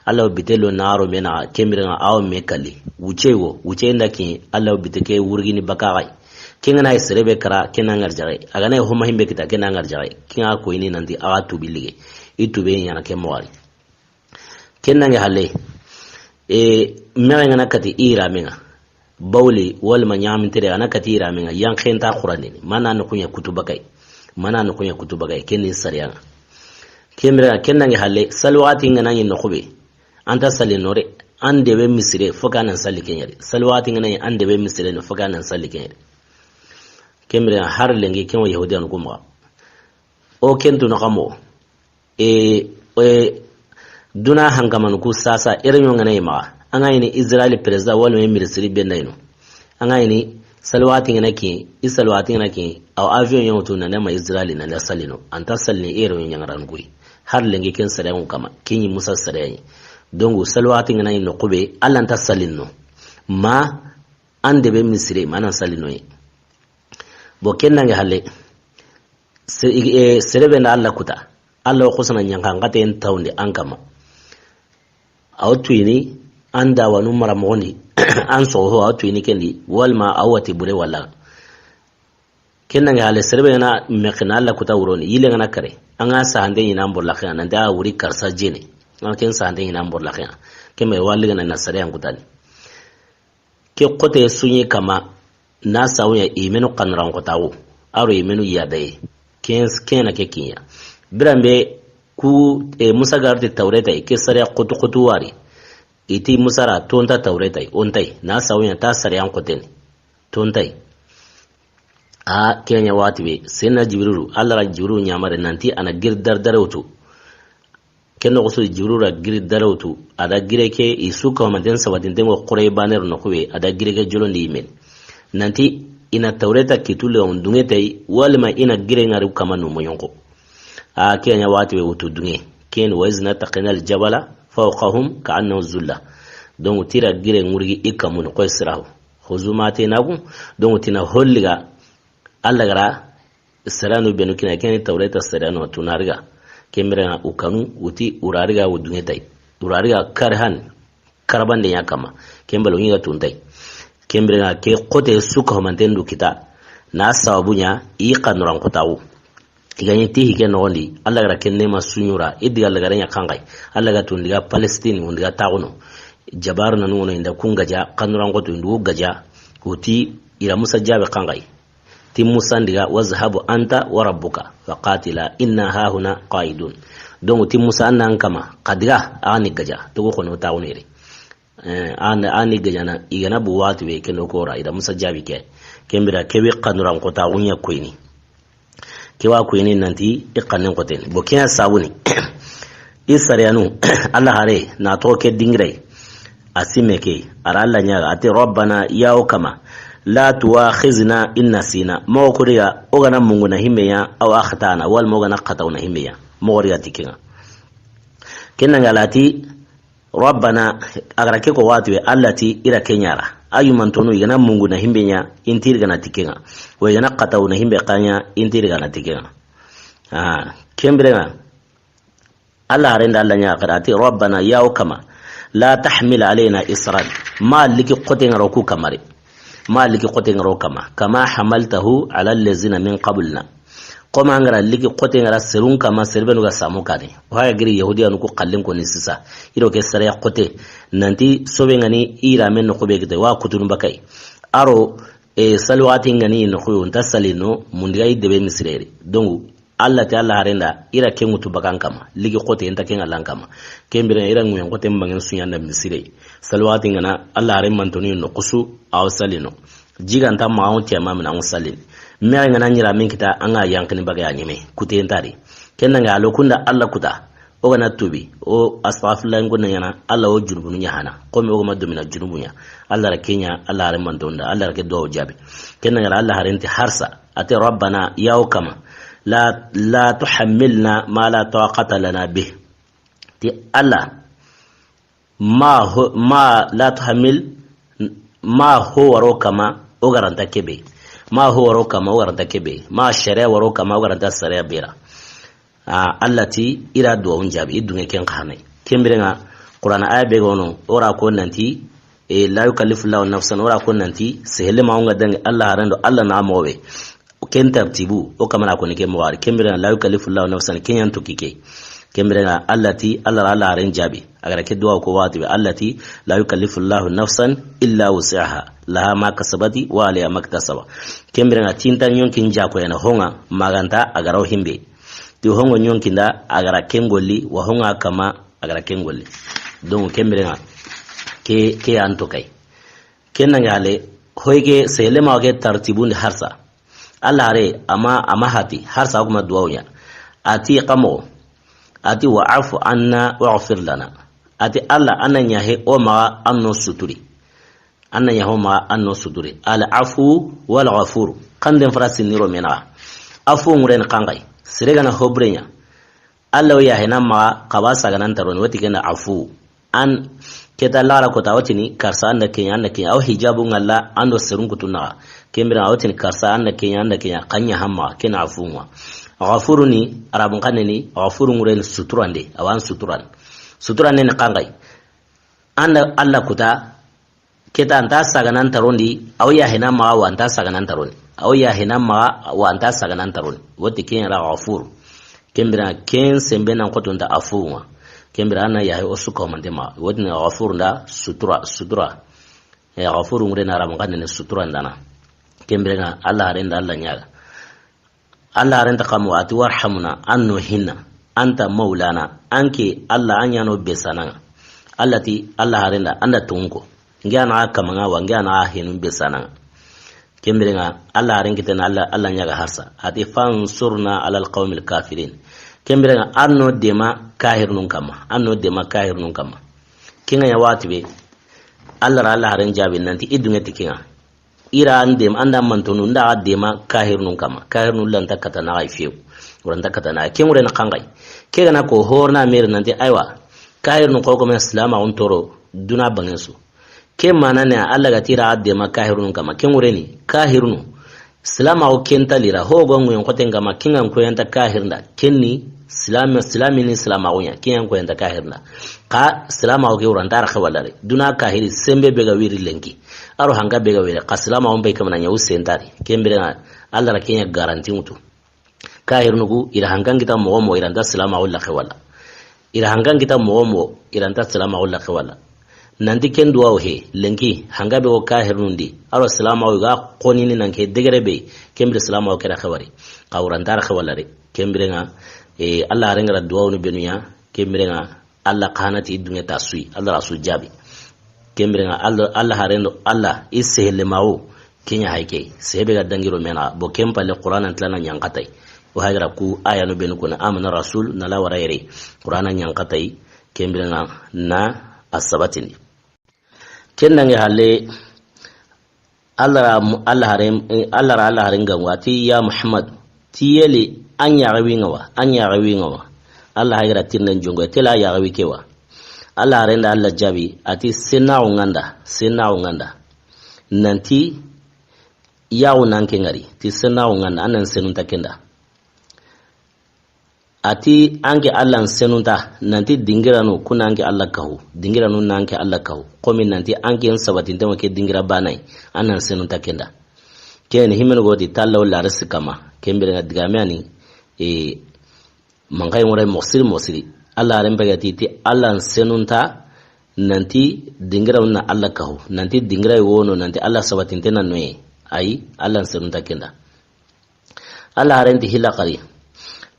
Alla wo bite lo na ro mena, ken biren ŋa a wo me kali. Wuce wo, wuce nda ki, Alla wo bite ke wurgini bakaxay. Ken ga na yi serebe kara, ken na ŋari jaxe. A ga na yi homa himbe kita, ken na ŋari jaxe. Ken ŋa ko ini nanti a ga tubi lige. I tube ɲana ke moxari. Ken nange halle. E, mexe ŋa na kati i rame ŋa. Bawli, walma ɲamintere, a na kati i rame ŋa. Yan xenta xurandini. Mana no kuɲa kutu bakay. Mana no kuɲa kutu bakay. Ken ni sariya ŋa. Ken biren ŋa, ken nange halle. Salwati ŋa na ɲi no xube. An ta salli no de, an debe misire, fo ka nan salli keɲeri. Salwati ŋa na ɲi an debe misire no, fo ka nan salli keɲeri. Ken biren ŋa har lengi ken wo Yahudiyanu ku maxa. O ken tu no xa mo. E, e, duna hankamanu ku sasa, ere ɲo ŋa na yi maxa. An ga ɲi ni Israel président, walma ministre be na yi no. An ga ɲi ni salwati ŋa na ki, i salwati ŋa na ki, aw avion ɲa wutu na ne ma Israel na da salli no. An ta salli ni ere ɲo ɲa ŋa ran kuyi. Har lengi ken sariyan kama, ken ɲi Musa sariyan ɲi. Donc, salwati ŋa na ɲi no xube, Alla nta sallini no. Ma, an debe misire, ma nan sallini no ye. Bon, ken nange halle. Se-, e, serebe nda Alla kuta. Alla wo xosana ɲanka, n xate n tawndi an kama. Aw tuyini, an dawanu mara moxondi, an soxo, aw tuyini kendi, walma aw wati bure wala. Ken nange halle, serebe ŋa na mexi na Alla kuta wuroni, yille ŋa na kare. An ga sahante ɲi na an borla xeya, nanti a wuri karsa jene. An ken sahante ɲi na an borla xeya. Ken me wali ŋa na sare an kutani. Ke xote suɲi kama, Na sabu ɲa i menu xannuran xotaxu, a ro i menu yadaye. Ken, ken na ke kiɲa. Biranbe ku, e, Musa ga ri ti Tawreta yi, ke sariya xotu xotu wari. I ti Musa ra, tonta Tawreta yi, o nta yi. Na sabu ɲa ta sariyan xoteni. Tonta yi. A, ke ɲa waxati be, senna Jibrilu, Alla ra Jibrilu ɲamare nanti a na giri dare dare wutu. Ken noxo su Jibrilu ra giri dare wutu, a da gire ke i su kahumanten sabatinten ŋo xore baneru noxu be, a da gire ke jolondi i men. Nanti i na Tawreta kitu le on dunŋe tay, walima i na gire ŋari kama nu moyonko. A, ke ɲa waxati be wutu dunŋe. Ken wa izna taqina al jabala fawqahum ka annahu zulla. Donc ti ra gire ŋurigi i kamun koy sirahu. Khuzu ma ataynakum. Donc ti na holliga Alla ga ra sariyanu benu kina, ken ni Tawreta sariyanu tu na riga. Ken bire ŋa u kanu, wuti u ra riga u dunŋe tay. U ra riga karhan, karabande ɲa kama. Ken balo ɲi ga tuntay. Ken bire ŋa ke xote su kahumanten du kita. Na sabu ɲa i xannuran xotaxu. I ga ɲi ti hi ke noxondi, Alla ga ra ken nema suɲura, i diga lagare ɲa xanxay. Alla ga tundiga Palestine, undiga taxuno. Jabaru nanu ŋono inda kun gaja, xannuran xotu indu gaja. Wuti i ra Musa jabe xanxay. Ti Musa ndiga, "Wazhabu anta wa rabbuka faqatila inna hahuna qa'idun." Donc ti Musa an nan kama, xa diga, a ni gaja, togo xono ta wonere. Eh, an, a ni gaja na, i ga na bu waxati be kendo kora, i da Musa jabi ke. Ken bire ke wi xannuran xota unya koyni. Ke wa koyni nanti i xannen xoten. Bo ke ya sabuni. I sariyanu, Alla hare, na to ke dingire. A simme ke, a ra Alla ɲaga, a ti, "Rabbana, ya o kama, la tuwakhizna in nasina." Ma o koriga, o ga na mungu na himbe ɲa, aw akhtana, walma o ga na xataw na himbe ɲa. Ma o koriga ti ke ŋa. Ken na ŋa la ti, Rabbana, a ga ra ke ko waxati be, Alla ti, i ra ke ɲa ra. Ayu mantonu, i ga na mungu na himbe ɲa, i nti ri ga na ti ke ŋa. Wa i ga na xataw na himbe xa ɲa, i nti ri ga na ti ke ŋa. Ah, ken bire ŋa. Alla haren da Alla ɲa xara ti, "Rabbana, ya o kama, la tahmil alayna isran." Ma liki xote ŋaro ku kamare. Ma liki xote ŋaro kama. "Kama hamaltahu ala allazina min qablina." Xoma an ga ra liki xote ŋara serun kama, serbenu ga samu kane. O haya giri Yahudiyanu ku xallin ko ni sisa. I ro ke sariya xote. Nanti sobe ŋa ni i ra men no xobe gite wa kutunu bakay. A ro, e, salwati ŋa ni no xoyo nta salino, mundiga i debe misireri. Donc, Alla ti Alla haren da, i ra ke ŋutu bakan kama, ligi xote nta ke ŋa lan kama. Ken bire i ra ŋuyen xote mbangen suɲanda misire. Salwati ŋa na, Alla haren mantoni no kusu, aw salino. Jiga nta ma aw tema mina aw salin. Me ŋa na ɲira min kita an ga yankini baga ya ɲime, kute ntari. Ken na ŋa lo kunda Alla kuta, o ga na tubi, o astaghfirullah ŋo na ɲana, Alla o junubunu ɲa hana. Komi o ga ma domina junubu ɲa. Alla ra ke ɲa, Alla haren mantonda, Alla ra ke duwa o jabi. Ken na ŋa ra Alla haren ti harsa. A ti, "Rabbana, ya o kama, la, la tuhammilna ma la taqata lana bih." Ti Alla, ma ho, ma la tuhammil, ma ho waro kama, o ga ra nta kebe. Ma ho waro kama, o ga ra nta kebe. Ma sariya waro kama, o ga ra nta sariya bera. Ah, Alla ti, i ra duwa o jabi, i dunŋe ken xa hane. Ken bire ŋa, Qur'ana aya be ga wono, o ra ko nanti, e, la yukallifu Allahu nafsan, o ra ko nanti, sehele ma o ŋa dangi Alla haren do, Alla na mo be. Ken tartibu, o kamana ko ni ke mo wari. Ken bire ŋa, la yukallifu Allahu nafsan, ken yan to kike. Ken bire ŋa, Alla ti, Alla ra Alla haren jabi. A ga ra ke duwa ko waxati be, Alla ti, "La yukallifu Allahu nafsan illa wus'aha. Laha ma kasabati wa alayha maktasaba." Ken bire ŋa, tinta ɲonkin ja ko yana ho ŋa, ma ga nta a ga ra o himbe. Ti ho ŋo ɲonkinda, a ga ra ken golli, wa ho ŋa kama, a ga ra ken golli. Donc, ken bire ŋa, ke, ke yan to kay. Ken na ŋa le, hoy ke, sehele ma ke tartibun di harsa. Alla hare, ama, ama hati, harsa kuma duwa o ɲa. A ti kamo, a ti, "Wa'fu anna waghfir lana." A ti Alla, an na ɲa he o ma an no suturi. An na ɲa he o ma an no suturi. Al afu wal ghafur. Xanden fara siniro mena. Afu ŋuren xanxay. Sere ga na hobre ɲa. Alla o yahena maxa, xa ba saganan taroni, woti kenda afu. An keta lara kota, wotini karsa an da kenya, an da kenya. Aw hijabu ŋalla, an do serun kutunaxa. Ken bire wotini karsa an da kenya, an da kenya, xa ɲa hamma, ken afu ŋa. Ghafuru ni, arabun xanne ni, ghafuru ŋuren suturande, awan suturan. Suturande ni xanxay. An da Alla kuta, keta anta saganan tarondi, aw yahena maxa wa anta saganan tarondi. Aw yahena maxa wa anta saganan tarondi. Woti ken ra ghafur. Ken bire ken sembe nan xoto nta afu ŋa. Ken bire an na yahe o su kahumante maxa. Woti ni ghafur nda sutura, sutura. E, ghafur ŋure na arabun xanne ni sutura ndana. Ken biren ŋa, Alla haaren da Alla ɲaaga. Alla haaren ti xa moxo, a ti warhamna, an na o hinna, anta mawlana, an ke Alla, an ɲa ni o besananŋa. Alla ti Alla haaren da, an da tonŋu ko, n ke a na xa kamanŋa wa, n ke a na xa hinu besananŋa. Ken biren ŋa, Alla haaren kitten ni Alla, Alla ɲaaga harsa. A ti fansurna alal qawmil kafirin. Ken biren ŋa, an na o deema kahirinun kanma. An na o deema kahirinun kanma. Ken ŋa ɲa waxati be, Alla ra Alla haaren jaabi nanti i duŋe ti ken ŋa. I ra an deema, an da mantonu, n da xa deema kahirinun kanma. Kahirinun ra nta kata na xa yi fewu. O ra nta kata na xa yi. Ken ŋure ni xanxayi. Ke ga na ko horna mere nanti, aywa, kahirinun xo ko me silamaxun tooro duna banŋen su. Ke maana ni, Alla ga ti i ra xa deema kahirinun kanma. Ken ŋure ni, kahirinu, silamaxu ken nta li ra, ho ga ŋuyen xoten kanma, ken ŋa n koyanta kahirin da. Ken ni silami, silami ni silamaxu ɲa, ken ŋa n koyanta kahirin da. Xa silamaxu ke o ra nta ra xewalla de. Duna kahiri, sembe be ga wiri lenki, a ro hanka be ga wiri, xa silamaxu n pay kamana ɲa, o sentari. Ken biren ŋa, Alla ra ken ɲa garanti ŋutu. Kahirinu ku, i ra hankan kita moxo moxo, i ra nta silamaxu laxe wala. I ra hankan kita moxo moxo, i ra nta silamaxu laxe wala. Nanti ken duwawu he, lenki, hanga be ko kahirinun di, a ro silamaxu ga xonini nan ke degere be, ken bire silamaxu ke ra xewari. Xa o ra nta ra xewalla de. Ken biren ŋa, e, Alla haaren ga ra duwawunu benu ɲa, ken biren ŋa, Alla xa na ti i duŋe ta su yi, Alla ra su jaabi. Ken biren ŋa, Alla, Alla haaren do, Alla, i sehelemaxu, ken ɲa hay ke. Sehebe ga dangi ro me naxa, bo ken palle Qur'ana n tilana ɲanxatayi. O haygara ku ayanu benu kuna, amana rasul, na la wara yere. Qur'ana ɲanxatayi, ken biren ŋa na a sabatindi. Ken danŋe halle, Alla ra mu-, Alla haaren, eh, Alla ra Alla haaren ga ŋa wa ti, ya Muhammad, ti yeli, an ɲaxe wi ŋa wa, an ɲaxe wi ŋa wa. Alla haygara tirnden jonŋo, tela ɲaxe wi ke wa. Alla haaren da Alla jaabi, a ti sennaxu ŋa n da, sennaxu ŋa n da. Nanti, yaxu nan ke ŋari, ti sennaxu ŋa n da, an nan senunta ken da. A ti an ke Alla n senunta, nanti dingiranu, ku nan ke Alla kahu. Dingiranu nan ke Alla kahu. Komi nanti an ke n sabatinte ŋo ke dingira banayi, an nan senunta ken da. Ken ni himenu go ti talla wala resi kama. Ken biren ŋa digame ani, e, manxay ŋore moxo siri moxo siri. Alla haaren pegati ti Alla n senunta, nanti dingiranu na Alla kahu. Nanti dingira wono, nanti Alla sabatinte na noye. Ayi, Alla n senunta ken da. Alla haaren ti hilla xari.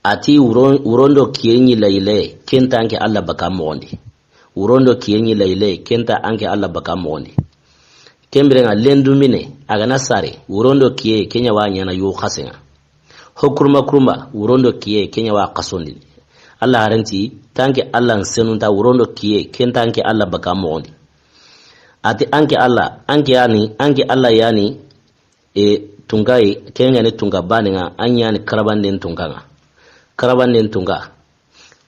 A ti wuron-, wuron do kiye ɲi layile, ken nta an ke Alla baka moxon di. Wuron do kiye ɲi layile, ken nta an ke Alla baka moxon di. Ken biren ŋa lendu mine, a ga na sare, wuron do kiye, ken ɲa wa ɲaana yu xasen ŋa. Ho kurumba kurumba, wuron do kiye, ken ɲa wa xason di. Alla haaren ti, ti an ke Alla n senunta, wuron do kiye, ken nta an ke Alla baka moxon di. A ti an ke Alla, an ke yani, an ke Alla yani, e, tunka yi, ken ŋa ni tunka bane ŋa, an ɲa ni karabanden tunka ŋa. Karabanden tunka.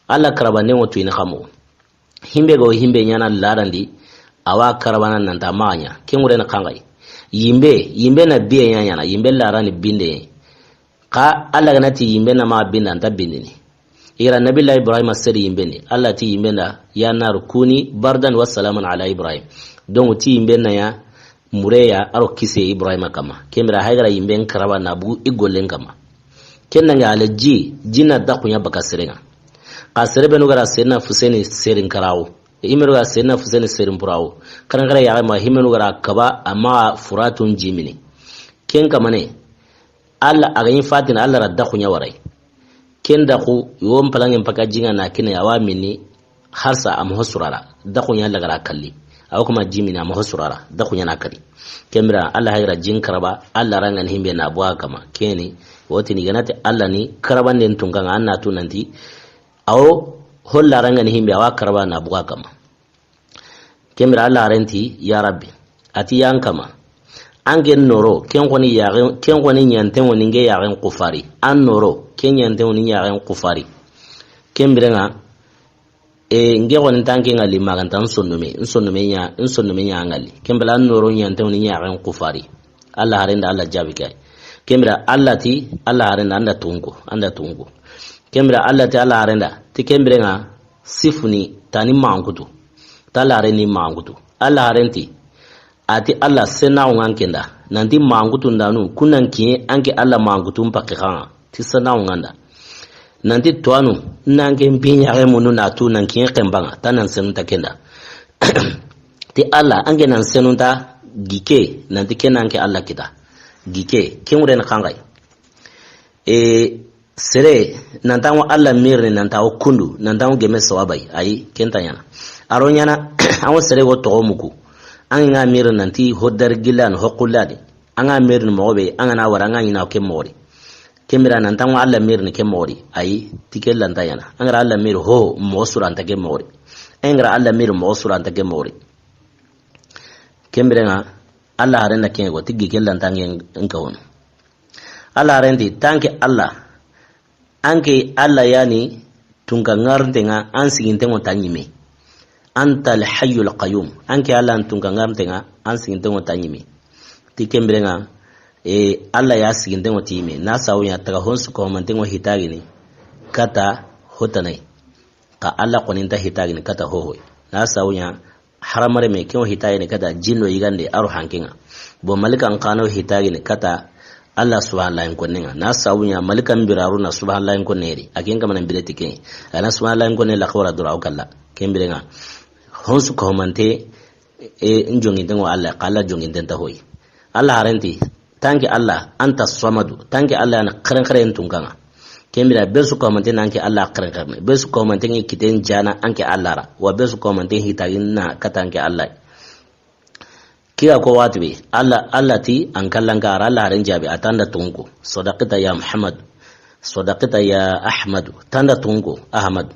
Alla karabanden ŋo tuyini xa moxo. Himbe go himbe ɲaana larandi, a wa karabana nan ta maxa ɲa. Ken ŋure ni xanxayi. Yimbe, yimbe na biye ɲa ɲaana, yimbe larani binde. Xa Alla ga na ti yimbe na maxa binda, a nta bindini. I ra Nabillahi Ibrahima seri yimbe ni. Alla ti yimbe n da, ya naru kuni bardan wa salaman ala Ibrahim. Donc ti yimbe na ya mureya a ro kise Ibrahima kama. Ken bire haygara yimbe n karaba na bugu i gollen kama. Ken danŋe ale ji, ji na daxu ɲa baka seren ŋa. Xa sere benu ga ra Seydina Fuseni serin karawo. Himenu ga ra Seydina Fuseni serin purawo. Karankara yaxe ma himenu ga ra kaba, a maxa Furatun ji mini. Ken kamane, Alla a ga ɲi fatina, Alla ra daxu ɲa warayi. Ken daxu, yo n palanŋen paka ji ŋa na kine, a wa mini, harsa a moxo surara. Daxu ɲa Alla ga ra kalli. A wa kuma ji mini a moxo surara. Daxu ɲa na kari. Ken bire, Alla haygara jin karaba, Alla ra ŋa ni himbe na buga kama. Ken ni, wotini ga na ti Alla ni karabanden tunka ŋa, an na tu nanti, a wo holla ra ŋa ni himbe, a wa karaba na buga kama. Ken bire Alla haaren ti, ya Rabbi, a ti yan kama. An ke noro, ken xoni yaxen, ken xoni ɲanten ŋo ni n ke yaxen kufari. An noro, ken ɲanten ŋo ni n yaxen kufari. Ken biren ŋa, e, n ke xoni n ta n ke ŋalli maxa n ta n sonnume, n sonnume ɲa, n sonnume ɲa ŋalli. Ken bire an noro ɲanten ŋo ni n yaxen kufari. Alla haaren da Alla jaabi ke yi. Ken bire Alla ti, Alla haaren da an da tunko, an da tunko. Ken bire Alla ti Alla haaren da, ti ken biren ŋa, sifuni tani mankutu. Ti Alla haaren ni mankutu. Alla haaren ti, a ti Alla sennaxu ŋa n ke n da. Nanti mankutu ndanu, ku nan kiye an ke Alla mankutu n pakke xa ŋa. Ti sennaxu ŋa n da. Nanti tuwanu, nan ke n pi ɲaxe munu na tu nan kiye xenba ŋa, ta nan senunta ken da. Ti Alla, an ke nan senunta gike, nanti ken an ke Alla kita. Gike, ken ŋuren xanxay. E, sere, nantango Alla mirini, nantango kundu, nantango geme sawabay, ayi, ken nta ɲana. Aro ɲana, an ŋa sere go toxo muku. An ŋa mirini nanti hodar gillan, hokulladi. An ŋa mirini moxo be, an ŋa na wara, an ŋa ɲina ke moxo di. Ken bire nantango Alla mirini ke moxo di, ayi, ti ke lanta ɲana. An ga ra Alla miri ho, moxo su ra nta ke moxo di. An ga ra Alla miri moxo su ra nta ke moxo di. Ken bire ŋa, Alla haren da ken ŋa go, ti gike lanta ŋen ka wono. Alla haren ti, tanke Alla, an ke Alla yani tunka ŋarnte ŋa, an siginte ŋo ta ɲime. Anta al-hayyul qayyum. An ke Alla an tunka ŋarnte ŋa, an siginte ŋo ta ɲime. Ti ken bire ŋa, e, Alla ya siginte ŋo ti ɲime. Na sawu ɲa taga honsu ko mante ŋo hitagini kata hotanay. Ka Alla xoni nta hitagini kata hohoy. Na sawu ɲa haramare me ken ŋo hitagini kata jinno yigande aro hanke ŋa. Bo malikan xa no hitagini kata Alla subhanallahi konne ŋa. Na sawu ɲa malikan biraru na subhanallahi konne ri. A ken kamana bire ti ken. A na subhanallahi konne la xawra dura o kalla. Ken bire ŋa. Honsu ko mante, e, n jonginte ŋo Alla, xa Alla jonginte nta hoy. Alla haren ti, tanke Alla, anta samadu, tanke Alla yani xeren xeren tunka ŋa. Ken bire be su ko mante nanke Alla xeren xeren. Be su ko mante ŋi kiten jana anke Alla ra. Wa be su ko mante hitagina kata anke Alla. Kiga ko wati be, Alla, Alla ti an kallanka ara, Alla haren jabi, a tanda tunku. Sadaqita ya Muhammad. Sadaqita ya Ahmadu. Tanda tunku, Ahmad.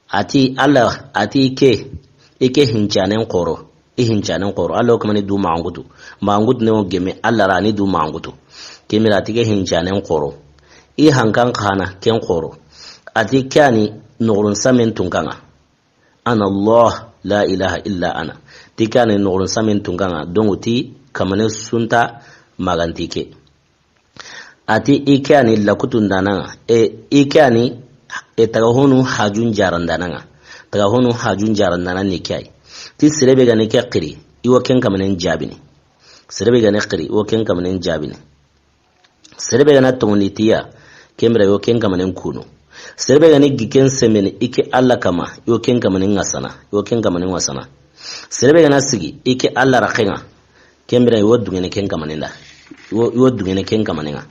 A ti Alla, a ti i ke, i ke hincanen xoro, i hincanen xoro. Alla o kamani du mangutu, mangutu ne o geme, Alla ra ni du mangutu. Ken bire a ti ke hincanen xoro, i hankan xana ken xoro. A ti ke yani noxurun samen tunka ŋa. Ana Allah, la ilaha illa ana. Ti ke yani noxurun samen tunka ŋa, dongu ti kamane su nta maganti ke. A ti i ke yani lakutun dana ŋa, e, i ke yani, e, taga honu hajun jaran dana ŋa. Taga honu hajun jaran dana ni ke ay. Ti sere be ga ni ke xiri, i wo ken kamanen jabini. Sere be ga ni xiri, i wo ken kamanen jabini. Sere be ga na tongondi ti ya, ken bire i wo ken kamanen kunu. Sere be ga ni giken semeni i ke Alla kama, i wo ken kamanen ŋasana, i wo ken kamanen ŋasana. Sere be ga na sigi i ke Alla raxe ŋa, ken bire i wo dungene ken kamanen da. I wo, i wo dungene ken kamanen ŋa.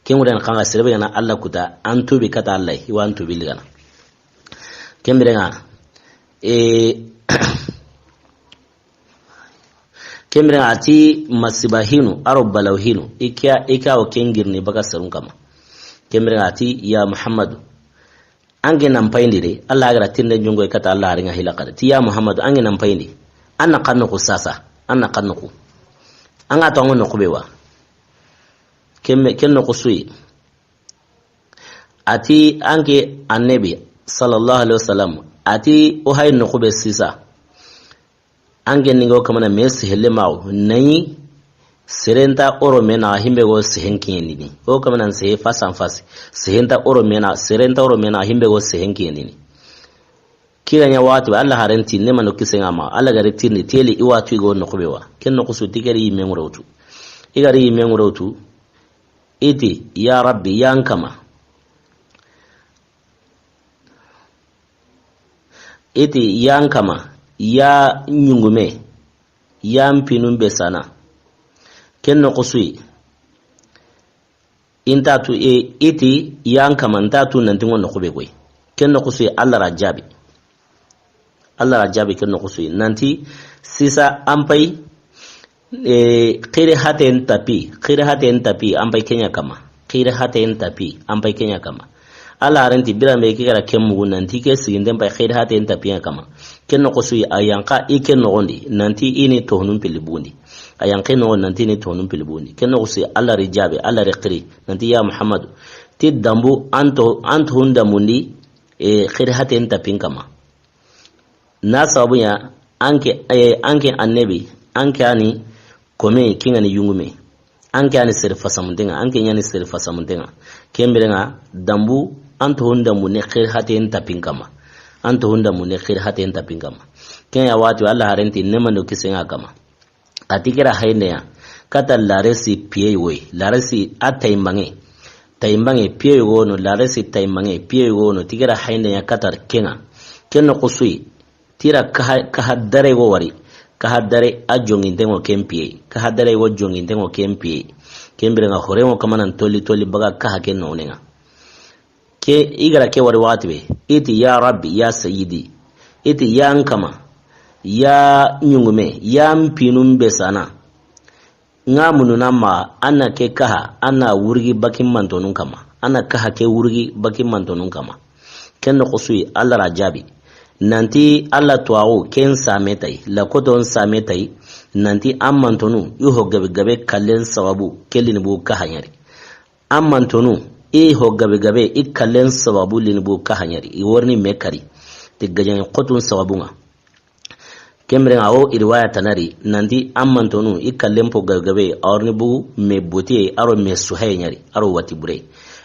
Ken ŋuren xanxa sere be ga na Alla kuta, an tubi kata Alla, i wo an tubi ligana. Ken bire ŋa, e, ken bire ŋa a ti masiba hinu, aro balaw hinu, i ke ya, i ke ya wo ken girni baga serun kama. Ken bire ŋa a ti, ya Muhammadu, an ke nan payindi de, Alla ga ra tinde jongo kata Alla haren ŋa hila kare. Ti ya Muhammadu, an ke nan payindi. An na xa noxu sasa, an na xa noxu. An ga to an ŋa noxu be wa. Ken me, ken noxu su yi. A ti an ke annabi, sallallahu alaihi wasallam, a ti o hay noxu be sisa. An ke ni go kamana me sehelle mawo, nayi sere nta oro me na himbe go sehen kiyendini. O kamana sehe face en face. Sere nta oro me na, sere nta oro me na himbe go sehen kiyendini. Kiga ɲa wati, Alla haren ti, ne mano kisen ŋa ma, Alla ga ri tirni, teli i watu i go noxu be wa. Ken noxu su ti ke ri yimme ŋurotu. I ga ri yimme ŋurotu, i ti, ya Rabbi, ya n kama. I ti, ya n kama, ya ɲungume, ya n pinun be sana. Ken noxu su yi. I nta tu, e, i ti, ya n kama, nta tu nanti ŋo noxu be koy. Ken noxu su yi, Alla ra jabi. Alla ra jabi ken noxu su yi. Nanti, sisa an pay, e, xiri haten tapi, xiri haten tapi, an pay ken ɲa kama. Xiri haten tapi, an pay ken ɲa kama. Alla haren ti biranbe ke ga ra ken mugu nanti ke siginden pay xiri haten tapi ɲa kama. Ken noxu su yi, a yan xa i ke noxondi, nanti i ni tohonun pili bugundi. A yan xa i noxondi, nanti i ni tohonun pili bugundi. Ken noxu su yi, Alla ri jabi, Alla ri xiri, nanti ya Muhammadu, ti dambu an to, an tohon dambundi, e, xiri haten tapin kama. Na sababu ɲa, an ke, e, an ke annabi, an ke yani kome, ken ga ni yungume. An ke yani sere fasamunten ŋa, an ke yani sere fasamunten ŋa. Ken bire ŋa, dambu, an tohon dambu ne xiri haten tapin kama. An tohon dambu ne xiri haten tapin kama. Ken ya wati, Alla haren ti, ne mano kisen ŋa kama. A ti ke ra hayinde ya, kata laresi piye woy, laresi a tayimbange. Tayimbange piye wono, laresi tayimbange piye wono, ti ke ra hayinde ya kata ken ŋa. Ken noxu su yi, ti ra kaha, kaha dare go wari. Kaha dare a jonginten ŋo ken piye. Kaha dare go jonginten ŋo ken piye. Ken biren ŋa, horen ŋo kamanan tolli tolli baga kaha ke nonen ŋa. Ke, i ga ra ke wari waxati be, i ti, "Ya Rabbi, ya Sayyidi." I ti, "Ya n kama, ya ɲungume, ya n pinun be sana." Ŋa mununa ma, a na ke kaha, a na wurgi bakin mantonun kama. A na kaha ke wurgi bakin mantonun kama. Ken noxo su yi, Alla ra jaabi. Nanti Alla tuwaxu ken same tay, lakoton same tay, nanti an mantonu, i ho gabe gabe kallen sababu, ke lini bu kaha ɲa ri. An mantonu, i ho gabe gabe, i kallen sababu lini bu kaha ɲa ri. I worini me kari. Ti gajaŋe xotun sababun ŋa. Ken biren ŋa, a wo i riwaya tana ri, nanti an mantonu, i kallen po gabe gabe, a worini bu me bote, a ro me suhaye ɲa ri, a ro wati bure.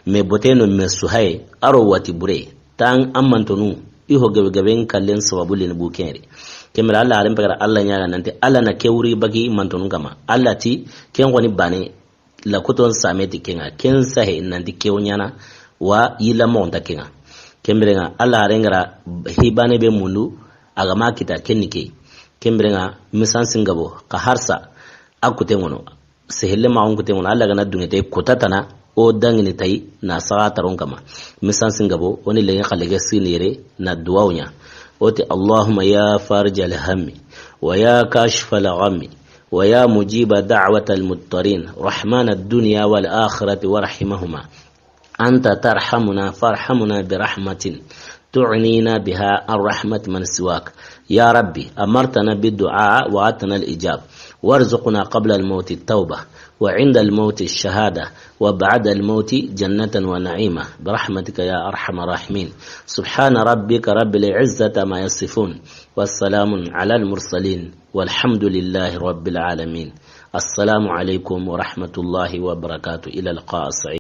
Me bote no me suhaye, a ro wati bure. Tan an mantonu, i ho gabe gabe n kallen sababu lini bu ken ri. Ken biren Alla haren pegara Alla ɲaga nanti Alla na ke wuri baki mantonun kama. Alla ti, ken xoni bane, lakoton same ti ken ŋa, ken sahe nanti ke wo ɲana, wa yilla moxo nta ken ŋa. Ken biren ŋa, Alla haren ga ra hibane be mundu, a ga ma kita ken ni ke. Ken biren ŋa, misan singabo, ka harsa, a kuten ŋono. Sehelle maxun kuten ŋono, Alla ga na dungete kota tana, o dangini tay, na saga taron kama. Misan singabo, o ni lengi xalle ke sini yere, na duwawu ɲa. O ti, اللهم يا فارج الهم، ويا كاشف الغم، ويا مجيب دعوة المضطرين، رحمن الدنيا والآخرة ورحيمهما، أنت ترحمنا فارحمنا برحمة تغنينا بها عن رحمة من سواك. يا ربي، أمرتنا بالدعاء وآتنا الإجابة، وارزقنا قبل الموت التوبة، وعند الموت الشهادة، وبعد الموت جنة ونعيما، برحمتك يا أرحم الراحمين. سبحان ربك رب العزة عما يصفون، والسلام على المرسلين، والحمد لله رب العالمين. السلام عليكم ورحمة الله وبركاته. إلى اللقاء السعيد.